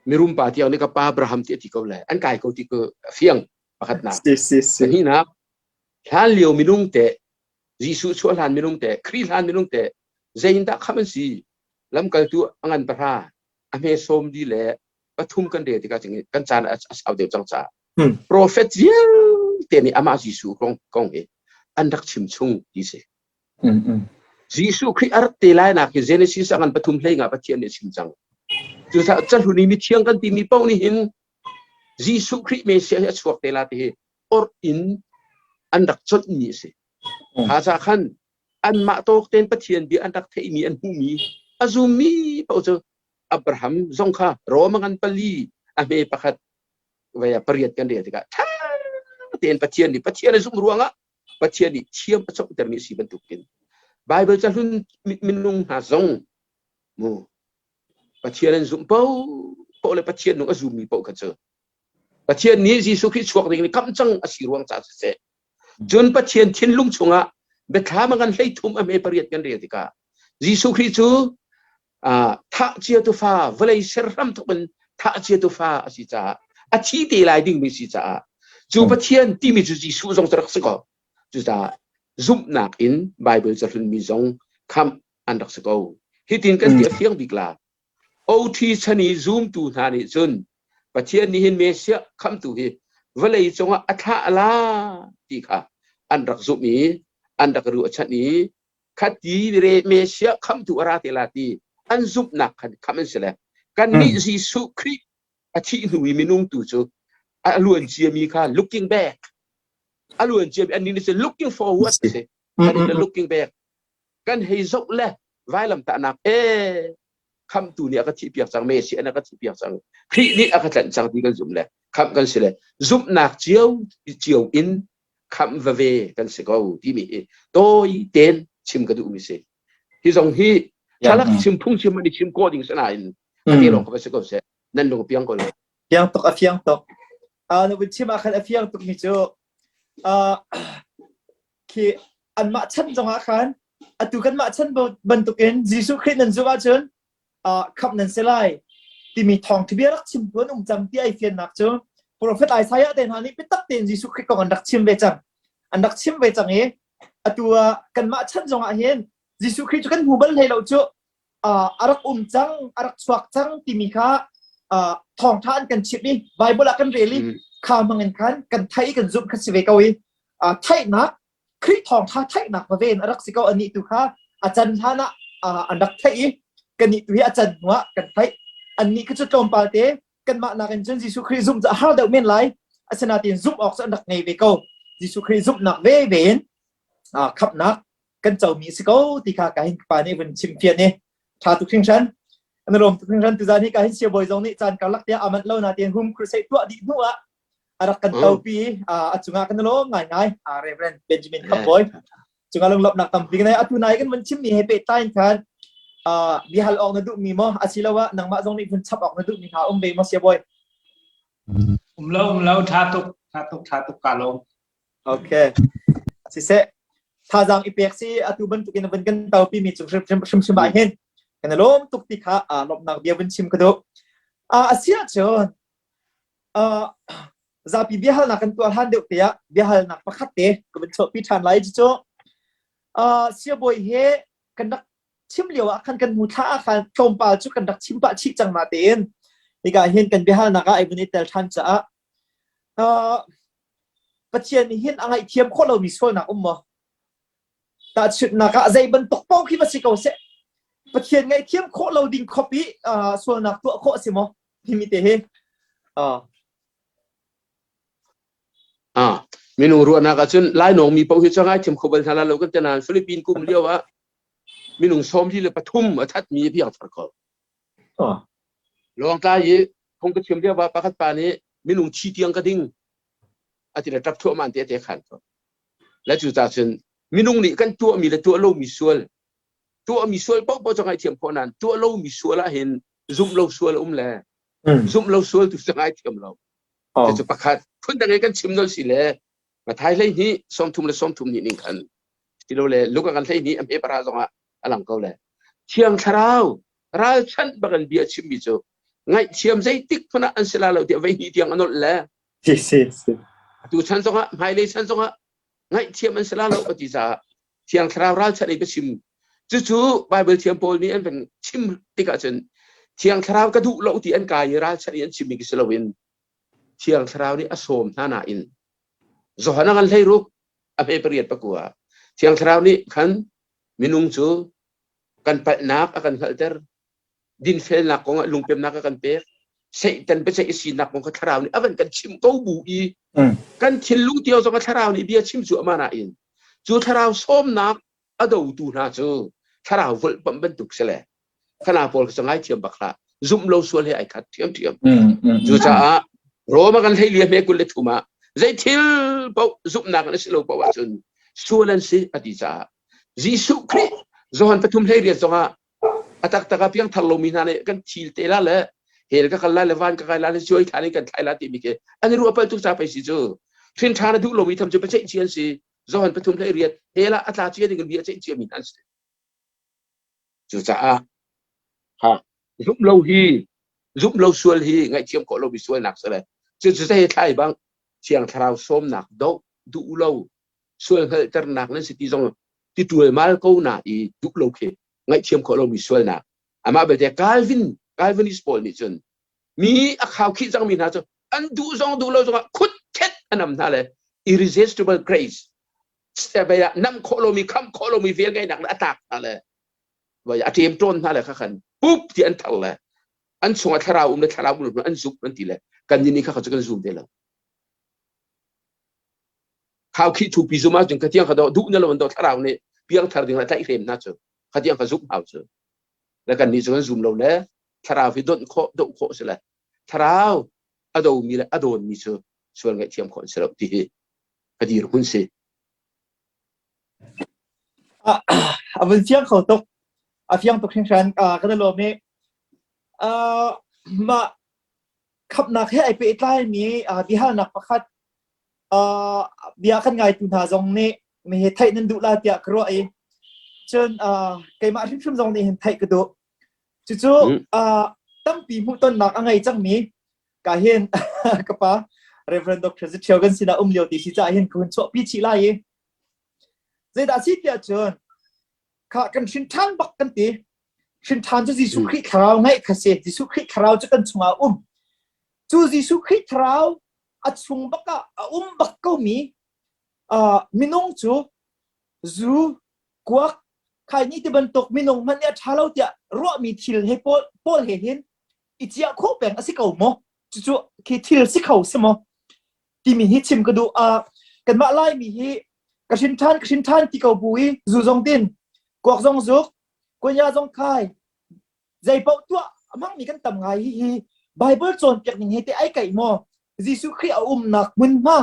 Mirum pa tiang nih ka pa Abraham ti a ti ko le. An kai ko ti ko fiang pakhatnak. Si si si. Pahnihnak hlan lio minung te Jesuh chuah hlan minung te Khrih hlan minung te zeiindah khamh an si lamkaltu a ngan pahra a hme sawm di le pathum kan rel tikah kan caan a sau deuh cang caah Profet vialte nih amah Jesuh kong kong hi an rak chim chung ti si. Jesuh Khrih a rat te lai nak hi Genesis a ngan pathum hlei nga Pathian nih a chim cang. Cucaah cahlun i mithiang kan timi paoh nih hin Jesuh Khrih Messiah hi a chuak te la ti hi orh in an rak chonhmi a si. Kha ca khan anmah tawk tein Pathian bia an rak theihmi an hmuhmi a zummi paoh cu Abraham zong kha Roma ngan pali a hme pakhat vei ah pariat kan rel tikah ṭha tein Pathian nih Pathian a zumh ruangah Pathian nih thiam a cohtermi a si bantukin Baibal cahlun minung hna zong mu Pathian an zumh paoh le Pathian nung a zummi paoh kha cu Pathian nih Jesuh Khrih chuak ding nih kamh cang a si ruang caah siseh. Cun Pathian thinlung chungah biathlam a ngan 13 a hme pariat kan rel tikah Jesuh Khrih cu thah cia tufa vawlei ser hram thok in thah cia tufa a si caah a thi te lai dingmi si caah cu Pathian timi cu Jesuh zong cu rak si ko. Cucaah zumhnak in Bible cahlunmi zong khamh an rak si ko. Hitin kan ti a fiang bik la. OT chan i zumtu hna nih cun Pathian nih hin Messiah khamhtu hi vawlei cungah a thlah la ti kha an rak zumh i an rak ruahchan i khati re Messiah khamhtu a ra te la ti an zumhnak khan khamh an si le kannih Jesuh Khrih a thih hnu i minung tu cu a luan ciami kha looking back a luan ciami annih nih cun looking forward a si kan in looking back kan hei zoh le vailamtahnak e khamtu nih a ka thihpiak cang Messi an a ka thihpiak cang Khrih nih a ka tlanh cang ti kan zumh le khamh kan si le zumhnak cio cio in khamh veve kan si ko timi hi tawi ten chim ka duhmi si hi zong hi thalak chim phung chim an i chim ko ding sanain a te lawng ka si ko seh nan lung piang ko le fiang tuk a fiang tuk a nu chim ah khan a fiang tuk mi cu khi anmah chan zongah khan atu kanmah chan bantukin Jesuh Khrih nan zumh ahcun khamh nan si lai timi thawngtha bia rak chimtu an um cang ti ai fiannak cu Prophet Isaiah te hna nih biatak tein Jesuh Khrih kong an rak chim ve cang. An rak chim ve cang i atu ah kanmah chan zongah hin Jesuh Khrih cu kan hmu bal hlei lo cu a rak um cang a rak chuak cang timi kha thawngtha an kan chimh i Bible ah kan rel i kha hmang in khan kan theih i kan zumh kha si ve ko i theihnak Khrih thawngtha theihnak va ven a rak si ko anih tu kha a can hlan ah an rak theih i kannih tu hi a can hnu ah kan theih annih kha cu tlawmpal te kanmah nakin cun Jesuh Khrih zumh cu a har deuh men lai asinain zumh awk cu an rak ngei ve ko Jesuh Khrih zumhnak ve ve in khamhnak kan comi a si ko ti kha ka hin pa nih vun chim fian i ṭha tuk hringhran an rom tuk hringhran tuzan hi ka hin siabawi zong nih caan karlak tiah amanh lo na tein hum crusade tuah dih hnu ah a rak kan topi a cungah kan lawm ngaingai Reverend Benjamin Khapboy cungah lunglawmhnak tampi kan atu nai kan vun chimmi he pehtlai in khan bia hal awk na duhmi maw asiloah nangmah zong nih vun chap awk na duhmi hna um ve maw siabawi um lo um lo tha tuk tha tuk tha tuk ka lawm Okay. Siseh, thazaang i pek si atu bantukin van kan topi mi cung hrim hrim ah hin kan i lawm tuk ti kha lawmhnak bia vun chim ka duh. Asiah cun zapi biahalnak kan tuah hlan deuh te ah biahalnak pakhat te ka vun chuahpi ṭhan lai cucu siabawi he kan rak chim lio ah khan kan hmu thla ah khan tlawmpal cu kan rak chim pah chih cang na tein hika hin kan biahalnak ah ai vun i tel ṭhan caah Pathian nih hin a ngaihthiam khawh lomi sualnak um maw? Tahchunhnak ah zei bantuk paoh khi va si ko seh. Pathian ngaihthiam khawh lo ding khop i sualnak tuah khawh a si maw? Himi te hi. Ah, minung ruahnak ahcun lainawng mi paoh hi cu ngaithiam kho bal hna la lo kan ti nain Philippine kum lio ah minung 43 a thatmi a piangthar ko. Lawngtlai i phung ka chim lio ah pakhat pa nih minung thi tiang ka ding a ti le ṭap thuahmah te te khan ko. Le cu ca cun minung nih kan tuahmi le tuah lomi sual tuahmi sual paohpaoh cu ngaihthiam khawh nain tuah lomi sual ah hin zumh lo sual a um le zumh lo sual tu cu ngaithiam lo. Cucu pakhat phundang in kan chim nol si le Mathai 12 sawmthum le sawmthum nih ning khan silole Luka kan 12 a hme para zongah a lang ko le Thiang Thlarau ralchanh bak in bia chimmi cu ngaihthiam zeitik hmanh ah an si la lo tiah vei hnih tiang a nolh le si si si atu chan zongah hmailei chan zongah ngaihthiam an si la lo ka ti caah Thiang Thlarau ralchanh in ka chim cucu Bible thiam pawl nih an van chim tikah cun Thiang Thlarau ka duh lo ti an kai i ralchanh i an chimmi khi si loin Thiang Thlarau nih a sawm hna nain Johan a ngan hlei ruk a hme pariat pakua Thiang Thlarau nih khan minung cu kan palhnak a kan hngalhter dinfelnak kong ah lungpemnak a kan pek Satan biaceih sinak kong kha thlarau nih a van kan chim ko bu i kan thinlung tio zong a thlarau nih bia chim cu amah nain cu thlarau sawmnak a dotu hna cu thlarau volhpamh bantuk si le khana pawl kha ngaithiam bak hlah zumh lo sual he ai khat ṭhiamṭhiam cucaah Roma kan hlei lia hme 23 ah zei thil paoh zumhnak an si lo paoh ahcun sual an si a ti caah Jesuh Khrih Johan pathum hlei riat zongah a taktak ah piangthar lomi hna nih kan thil te la le hell ka kal lai le van ka kai la le cuai thla nih kan thlai la timi khi an i ruah pal tuk ca pei si cu. Hrin ṭhan a duh lomi tham cu biaceih cia an si. Johan pathum hlei riat hell ah a tla cia ding in bia ceih ciami hna an si. Cucaah ha zumh lo hi zumh lo sual hi ngaihthiam khawh lomi sualnak si le cucu hei thlai bang Thiang Thlarau sawmnak doh duh lo sual hngalhternak nan si ti zong ti ṭualmal ko na i duh lo khi ngaihthiam khawh lomi sualnak amah belte Calvin Calvinist pawl nih cun mi a khaukhih cangmi hna cu an duh zong duh lo zongah khut khet an am hna le irresistible grace ah nam khawh lomi kham khawh lomi vel ngeihnak le a tlak hna le a ṭem ṭawn hna le kha khan pup ti an thar le an chungah thlarau um le thlarau um an zumh an ti le kan nih nih kha cu kan zum te lo khaukhih thupi zum ahcun ka tiang kha do duh na lo an do thlarau nih piangthar ding le tlaihhrem hna cu kha tiang kha zumh hau cu le kan nih cu kan zum lo le thlarau hi donh khawh doh khawh si le thlarau a domi le a dawnmi cu sual ngaihthiam khawh an si lo ti hi ka dirhmun si. A vun fiang kho tuk. A fiang tuk hringhran. Kan i lawm i mah khamnak he ai pehtlaimi biahalnak pakhat bia kan ngaitu hna zong nih mi he theih nan duh la tiah ka ruah i cun keimah hrimhrim zong nih hin theih ka duh. Cucu tampi hmuhtonnak a ngei cangmi ka hin ka pa Reverend Dr. Zithiau kan sinah um lio ti si caah hin ka hun chuahpi chih lai i zeidah si tiah cun kha kan hrin ṭhan bak kan ti hrin ṭhan cu Jesuh Khrih thlarau ngeih kha si Jesuh Khrih thlarau cu kan chungah um cu Jesuh Khrih thlarau a chung bak ah a um bak komi minung cu zu kuak khaini ti bantuk minung hmanh nih a ṭha lo tiah ruahmi thil he pawl pawl he hin i ciah khawh peng a si ko maw? Cucu khi thil si kho si maw? Timi hi chim ka duh. Uh, kanmah Laimi hi ka hrin ṭhan ka hrin ṭhan ti ko bu i zu zong din, kuak zong zuk, kunya zong khai, zei paoh tuah a hmangmi kan tam ngai hi hi Bible cawnpiak ning he te ai kaih maw? Jesuh Khrih a umnak hmunhma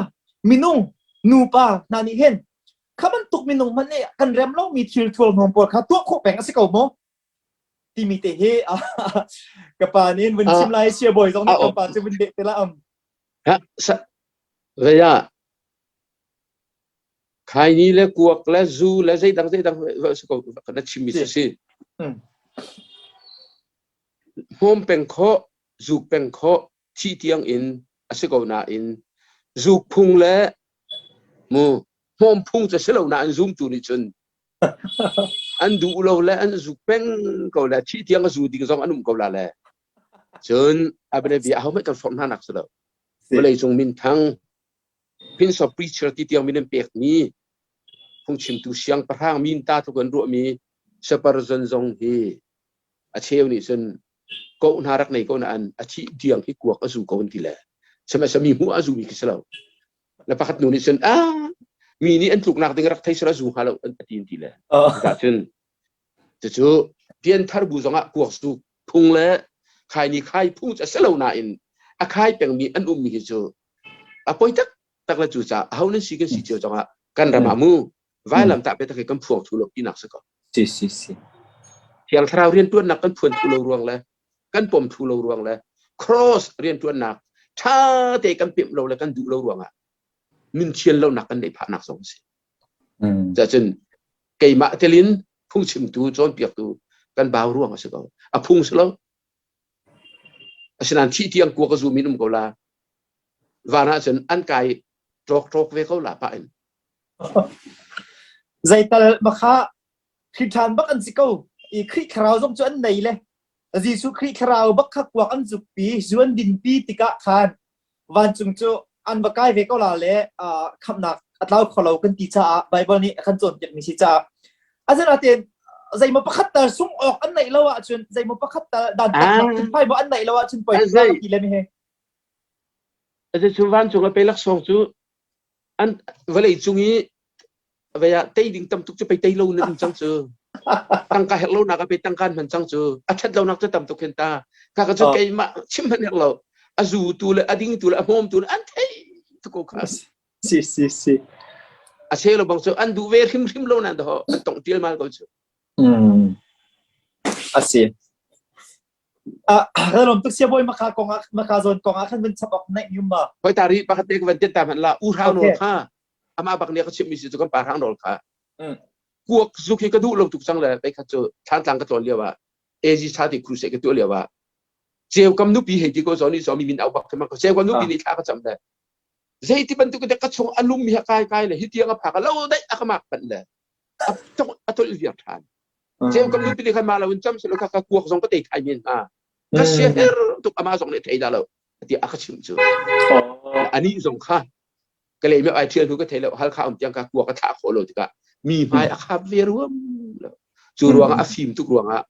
minung nupa hna nih hin kha bantuk minung hmanh nih kan rem lomi thil thual hnawm pawl kha tuah khawh peng a si ko maw? Timi te hi ka pa nih vun chim lai sia bawi zong nih ka pa cu vun deh te la am. Ha sa veya khaini le kuak le zu le zeidang zeidang na chimmi si si. Hmawm peng khawh, zuk peng khawh, thi tiang in a si ko nain zuk phung le mu hmawm phung cu si lo nain zumtu nih cun an duh lo le an zuk peng ko le thih tiang a zu ding zong an um ko la le cun a bia ahohmanh kan forh hna nak si lo vawlei cung minthang Prince of Preacher ti tiang min an pekmi phungchimtu siangpahrang min ta tluk an ruahmi Spurgeon zong hi a cheu nih cun ko hna rak nei ko na an a thih tiang hi kuak a zu ko an ti le sihmanhsehlaw mi hmuh a zu mi khi si lo le pakhat nu nih cun a mi nih an tluknak ding rak thei sila zu hnga lo an ti an ti le ta cun cucu pianthar bu zongah kuak zu phung le khai ni khai phung cu a si lo nain a khai pengmi an ummi hi cu a poi tak tak le cu ca aho nan si kan si cio zongah kan ram ah mu vailam tah pe tak hi kan phuang thu lo tinak si ko si si si thiang thlarau riantuannak kan phuan thu lo ruang le kan pom thu lo ruang le cross riantuannak ṭha te kan pimh lo le kan duh lo ruangah min thian lonak kan neih phahnak zong a si. Cacun keimah telin phungchimtu cawnpiaktu kan bau ruang a si ko. A phung si lo. Asinain thih tiang kuak a zum in um ko la. Van ah cun an kai ṭawk ṭawk ve ko la pah in. Zeital makha Khrih ṭhan bak an si ko. I Khrih thlarau zong cu an nei le Jesuh Khrih thlarau bak kha kuak an zukpi, zu an dinpi tikah khan vancung cu an va kai ve ko la le khamhnak a tlau kho lo kan ti caah Bible nih a kan cawnpiakmi si caah asinain zeimaw pakhat tal sung awk an neih lo ahcun zeimaw pakhat tal dantatnak phunphai maw an neih lo ahcun poi ti le mi he Cu vancung a pe laksawng cu an vawlei cung i vei ah tei ding tam tuk cu pei tei lo na um cang cu tangka herh lo nak ah pei tangka hman cang cu a ṭhat lo nak cu tam tuk hin ta ka ka cu keimah chim hmanh herh lo a zu tu le a ding tu le a hmawm tu le an thei tu ko kha si si si a se lo bang cu an duh ve hrimhrim lo nan ho an tong tial mal ko cu mm asi. Ah, ka lawm tuk sia bawi maka kong ah maka zawn kong ah khan van chap ok naih mi ma. Hoi ta ri pakhat te ka van tet ta hmanh la u hrang nawl kha ama bak nih ka chimh mi si cu kan pa hrang nawl kha. Kuak zuk hi ka duh lo tuk cang le pei khat cu thlantlang ka tlawn lio ah AG tha ti crusade ka tuah lio ah Ceukam nupi hei ti ko zaw ni zaw mi min au bak thema ko Ceukam nupi nih thla ka cam le zeiti bantuk in ka chung a lum mi ha kai kai le hi tiang a phak lo daih a ka mak panh le a a tolh viar than Ceukam nupi nih khan ma lo in cam selo kha ka kuak zong ka te thai men hnga ka sia her tuk ama zong nih thei da lo ti a ka chim cu ani zong kha ka le me ai thial hnu ka thei lo halkha um tiang ka kuak ka thlah khawh lo tikah mi hmai a khap ve ruam lo cu ruangah a fim tuk ruangah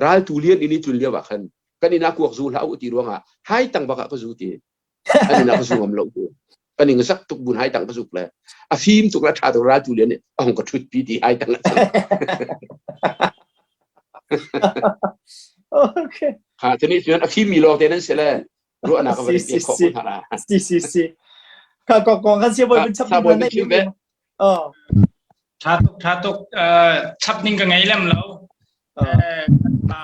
raltu lian in i tlun lio ah khan kan inn ah kuak zu hlah u ti ruangah hai tang bak ah ka zu ti an inn ah ka zu ngam lo tu kan ing sak tuk bun hai tang ka zuk le a fim tuk la tha tuk raltu lian nih a hong ka thut pi ti hai tang Okay. Ha tuni cun a fim mi lawng te nan si le ruahnak ka van in pek khawh ko hna la. Si si si. Ka ko ko kan sia boy bin chap ning na chim ve. Oh. Tha tuk tha tuk chap ning ka ngei lem lo. Pa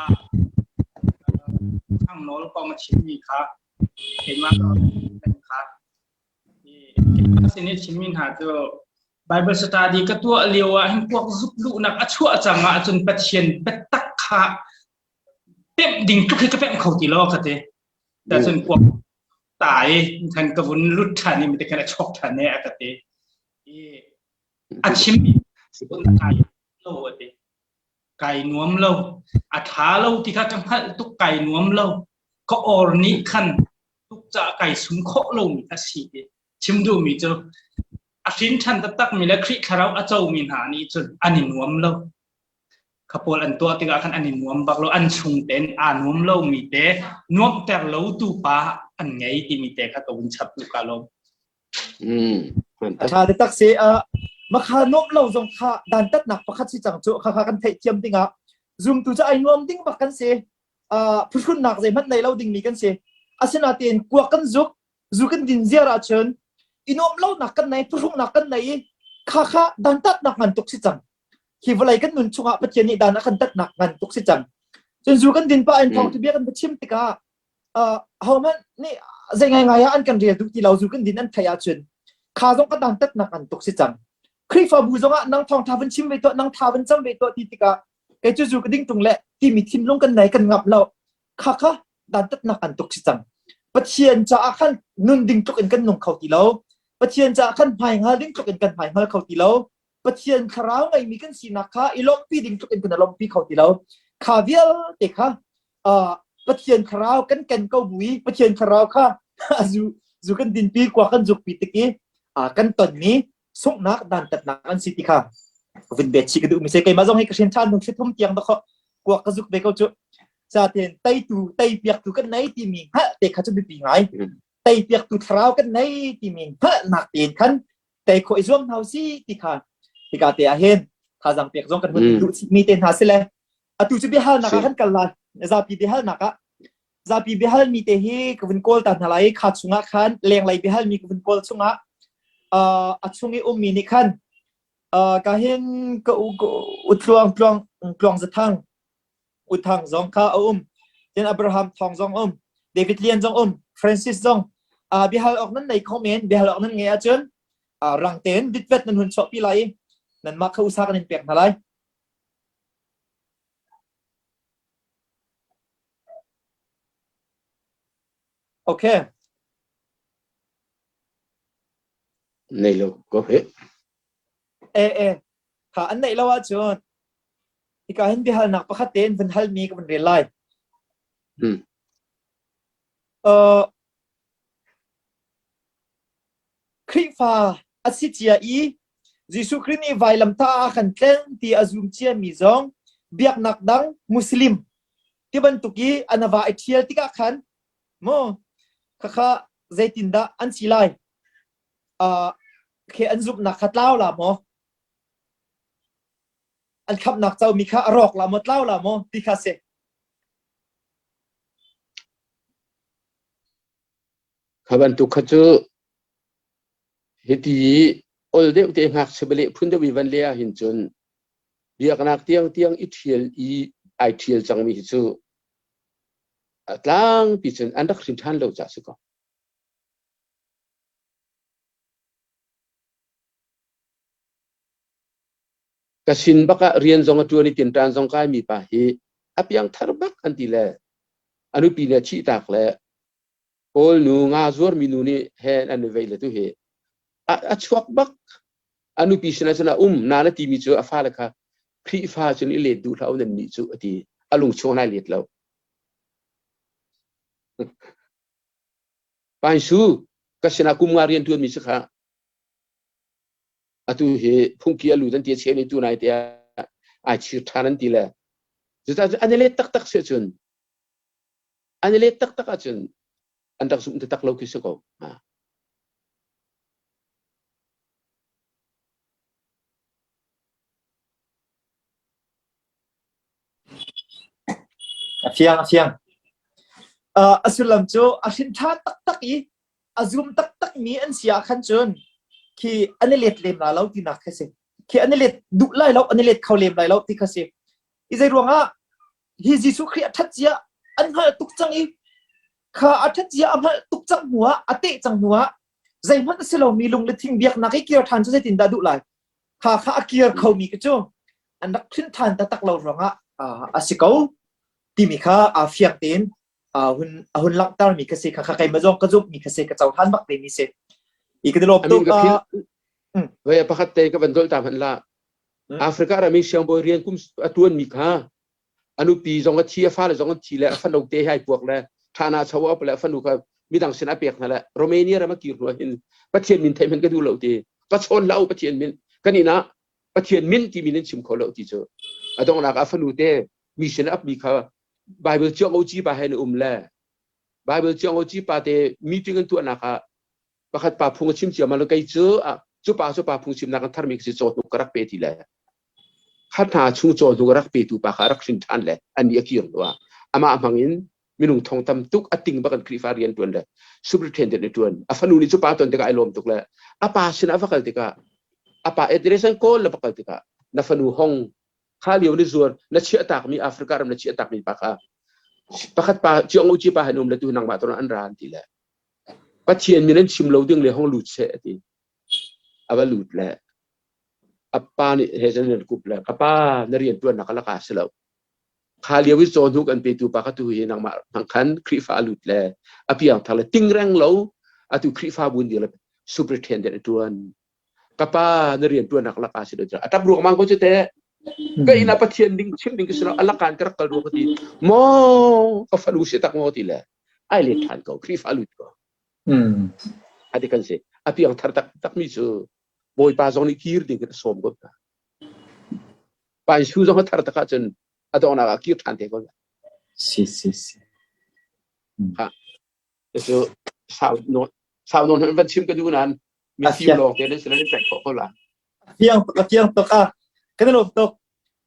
thang nawl kong a chim mi kha keimah kha keimah sin i chim mi hna cu Bible study ka tuah lio ah hin kuak zuk duhnak a chuah cang ah cun Pathian biatak kha pemh ding tluk hi ka pemh kho ti lo ka ti. Ta cun kuak tai khan ka vun lut ṭhan i mite khan a chuak ṭhan e a ka ti. I a chim kai lo a ti. Kai nuam lo. A ṭha lo ti kha ka hngalh tuk kai nuam lo. Ka or nih khan tuk caah kai sum khawh lomi kha si ti. Chim duhmi cu a hrin ṭhan taktak mi le Khrih thlarau a comi hna nih cun an i nuam lo. Kha pawl an tuah tikah khan an i nuam bak lo. An chung tein aa nuam lomi te nuamhter lo tu pa an ngei timi te kha ka vun chap duh ka lawm. A ṭha taktak si. Makha nuamh lo zong kha dantatnak pakhat si cang cu kha kha kan theihthiam dingah zumtu cu ai nuam ding bak kan si. Phuhrunnak zeihmanh nei lo dingmi kan si. Asinain kuak kan zuk, zu kan din ziar ahcun i nuamh lonak kan nei, phuhrungnak kan nei i kha kha dantatnak ngan tuk si cang. Hi vawlei kan nun chungah Pathian nih dan a kan tatnak ngan tuk si cang. Cun zu kan din pah in thawngtha bia kan va chim tikah ahohmanh nih zei ngaingai ah an kan rel duh ti lo zu kan din an theih ahcun kha zong kan dantatnak ngan tuk si cang. Khrihfabu zongah nang thawngtha van chim ve tuah, nang tha van cam ve tuah ti tikah kei cu zu ka ding tung le timi thinlung kan nei kan ngap lo. Kha kha dantatnak ngan tuk si cang. Pathian caah khan nun ding tluk in kan nung kho ti lo. Pathian caah khan hmai hngal ding tluk in kan hmai hngal kho ti lo. Pathian thlarau ngeimi kan sinak kha i lawmhpi ding tluk in kan i lawmhpi kho ti lo. Kha vialte kha uh, Pathian thlarau kan ken ko bu i Pathian thlarau kha zu zu kan dinpi kwa kan zukpi tik i uh, kan tonmi sunghnak dantatnak an si ti kha vun bet chi ka duh mi se keimah zong hi ka hrin than nung thum tiang da kho kuak ka zuk ve ko cu saten teitu tei piak tu kan nei timi hngalh te kha cu biapi ngai tei piak tu thlarau kan nei timi hngalhnak tein khan tei khawh i zuam hna si ti kha hika te ah hin thazaang pek zong kan hun duh mi te hna si le atu cu biahalnak ah kan kal lai zapi biahalnak ah zapi biahal mi te hi ka vun kawl ta hna lai kha chungah khan lenglei biahal mi ka vun kawl chungah a chung i ummi nih khan ka hin ka u tluang tluang tluang zathang Uthang zong kha a um. Cun Abraham thawng zong um. David Lian zong um. Francis zong. Uh, biahal awk nan nei kho men. Biahal awk nan ngei ahcun uh, rang tein ditvet nan hun chuahpi lai i nanmah kha usa kan in pek hna lai. Okay. Nei lo ko he. E e kha an neih lo ahcun Hika hin biahalnak pakhat tein vun halmi ka vun rel lai. Hmm. Uh, Khrihfa a si cia i Jesuh Khrih nih vailamtah ah a kan tleng ti a zum ciami zong biaknak dang Muslim ti bantuk i an va i ṭhial tikah khan maw khakha zeitindah an si lai? Uh, khi an zumhnak kha tlau la maw? An khamhnak comi kha a rawk la maw tlau la maw ti kha si. Kha bantuk kha cu hiti ol deuh te ngakchia bale phun deuh i van le ah hin cun biaknak tiang tiang i ṭhial i ai ṭhial cangmi hi cu A tlangpi cun an rak hrin ṭhan lo caah si ko. Ka sin bak ah rian zong a ṭuan i tinṭan zong kaimi pa hi a piangthar bak an ti le a nupi nih a thihtak le Kawl nu nga zuarmi nu nih he an i vei le tu hi a chuak bak a nupi sinah cun a um na na timi cu a fale kha Khrihfa cun i let duh hlah u nan nih cu a ti a lung chung lai let lo Painsu ka sinah kum nga rian ṭuanmi si kha atu hi phungki a lut an ti a cheu nih tu nai te ah ai chir ṭhan an ti le cucaah cun an i let taktak si ahcun an i let taktak ahcun an rak zumh taktak lo khi si ko. A fiang a fiang. Uh, a sullam cu a hrin ṭha taktak i a zum taktak mi an si ah khan cun khi an i let lem la lo tinak khi si. Khi an i let duh lai lo, an i let kho lem lai lo ti kha si. I zei ruangah hi Jesuh Khrih a ṭhat zia an hngalh tuk cang i kha a ṭhat zia a hngalh tuk cang hnu ah a teh cang hnu ah zeihmanh a si lomi lung le thing biaknak i kir ṭhan cu zeitindah duh lai kha kha a kir khomi khi cu an rak ṭhin ṭhan taktak lo ruangah a si ko timi kha aa fiang tein a hun a hun langhtermi kha si kha kha keimah zong ka zumhmi kha si ka cohlan bak te mi si i ka lawm tuk Vai pakhat te ka van dolh ta hmanh la Africa ram i siangbawi rian kum a tuanmi kha a nupi zong a thi a fale zong an thi le a fanu te hai puak le thana cho op le a fanu kha midang sin a pek hna le Romania ram a kir hnu hin Pathian min theih hmanh ka duh lo ti ka chawn hlah u Pathian min kan inn ah Pathian min ti min in chim kho lo ti cu a donghnak a fanu te mi sin a apmi kha Bible chiang o chi pa he na um le Bible chiang o chi pa te meeting an tuahnak ah pakhat pa phung a chim cia ma lo kei cu cu pa cu pa phung chimnak an tharmi si caw hnuk ka rak pe ti le kha hna chung caw hnuk rak petu pa kha rak hrin ṭhan le an i a kir hnu ah amah hmang in minung thong tam tuk a ting bak an Khrihfa rian ṭuan le superintendent ni ṭuan a fanu nih cu pa ton tikah ai lawm tuk le a pa sin a va kal tikah a pa address an kawl le va kal tikah na fanu hong kha lio ni zuar na chiah takmi Africa ram na chiah takmi pa kha pakhat pa chiang uci pa han um le tu nangmah ton an ra an ti le Pathian min an chim lo ding le hong lut seh a ti a va lut le a pa nih he cun an kup le ka pa na rian ṭuannak a laka si lo kha lio i caw hnuk an petu pa kha tu hi nangmah hmang khan Khrihfa a lut le a piangthar le tingreng lo atu Khrihfa bu dir le superintendent a ṭuan ka pa na rian ṭuannak laka si lo a ṭap ruangmang ko cu te ka inn ah Pathian ding chim ding ka si lo a lakan ka rak kal rua ka ti maw ka fanu si tak maw ti le ai let ṭhan ko Khrihfa lut ko ati kan si a piangthar tak tak mi cu Bawipa zong nih kir ding in a sawm ko hna. Painsu zong a thar tak ahcun a donghnak ah kir ṭhan te ko lai. Si si si. Ha. Cu sau nawn sau nawn van chim ka duh nain mifim lawng te nan si nan pek khawh ko la. Fiang tuk a fiang tuk a kan lawm tuk.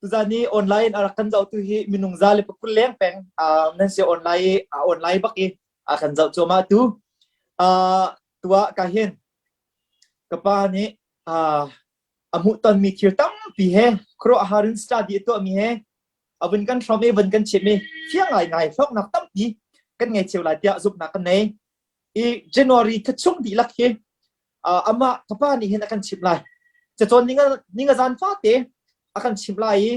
Tuzan ni online a rak kan zoh tu hi minung za le pakul leng peng nan si online online bak i a kan zoh cuahmah tu. Tua ka hin Ka pa nih a hmuhtonmi thil tampi he khuaruahhar in study a tuahmi he a vun kan hrawm i vun kan chimh i fiang ngaingai hlawknak tampi kan ngei cio lai tiah zumhnak kan nei. I January thla chung dihlak hi amah ka pa nih hin a kan chimh lai. Cacawn ninga, ninga zan fate a kan chimh lai i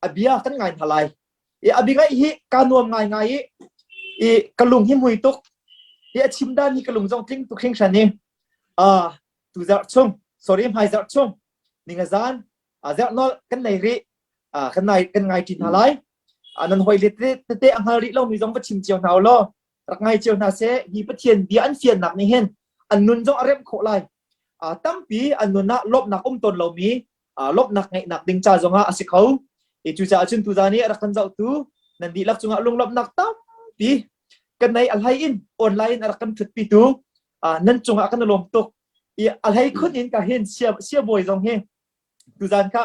a bia kan ngai hna lai. I a bia ngaih hi kaa nuam ngaingai i i ka lung hi mui tuk. I a chim dan hi ka lung zong tling tuk hringhran i uh, tu zarh chung sorry hmai zarh chung ninga zan uh, zarh nol kan nei rih uh, kan nai kan ngai ṭi hna lai uh, nan hoi le tete a hngal rih lomi zong va chim cio hna u law rak ngai cio hna seh hi Pathian bia an fiannak nih hin an nun zong a remh khawh lai uh, tampi an nun ah lawmhnak um tawn lomi lawmhnak ngeihnak ding ca zongah a si kho. I cucaah cun tuzaan i a rak kan zohtu nan dihlak cungah lunglawmhnak tampi kan nei a hlei in online in a rak kan ṭhutpitu nan cungah kan i lawm tuk. I a hlei khun in ka hin sia siabawi zong hi tuzaan kha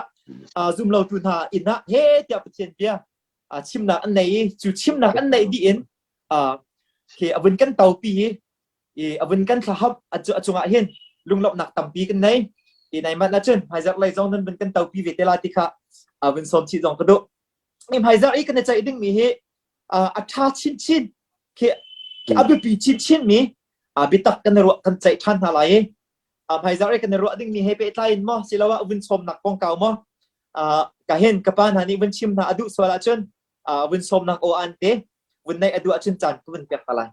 zumlotu hna inn ah he tiah Pathian bia chimnak an nei i cu chimnak an neih dih in khi a vun kan topi i i a vun kan thlahap a cungah hin lunglawmhnak tampi kan nei i nai manh ahcun hmaizarh lei zong nan vun kan topi ve te la ti kha a vun sawm chih zong ka duh i hmaizarh i kan i ceih dingmi hi a ṭha chinchin khi a biapi chinchin mi biatak kan ruah kan ceih ṭhan hna lai i hmaizarh i kan ruah dingmi he pehtlai in maw siloah vun sawmnak kongkau maw ka hin ka pa hna nih vun chim hna a duh sual ahcun vun sawmnak aw an te vun neih a duh ahcun caan ka vun pek hna lai.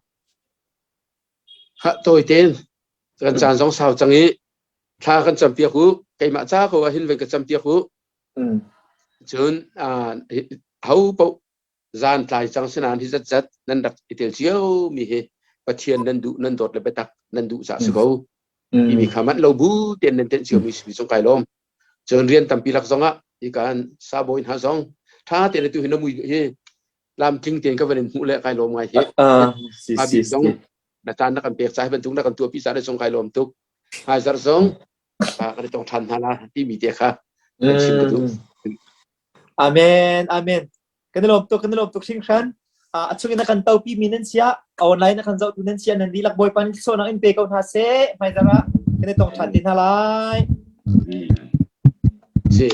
Ha tawi tein kan caan zong sau cang i thla kan campiak u keimah ca ko ah hin van ka campiak u cun ho paoh zan tlai cang sinain hi zatzat nan rak i tel cio mi hi Pathian nan duh nan dawt le biatak nan duh cah si ko timi kha manh lo bu tein nan tenh cio mi si zong kai lawm cun rian tampi lak zong ah hi kan sabawi hna zong tha tein tu hi na mui hi lamtling tein ka van in hmuh le kai lawm ngai hi abi zong na caan na kan pek ca hi bantuk na kan tuahpi ca le zong kai lawm tuk hmaizarh zong kan i tong ṭhan hna la timi te kha kan chim ka duh. Amen amen kan i lawm tuk kan i lawm tuk hringhran a chung in a kan topi mi nan sia online a kan zohtu nan sia nan dihlak bawipa nih sawhnak in pe ko hna seh hmaizarh ah kan i tong ṭhan te hna lai Si.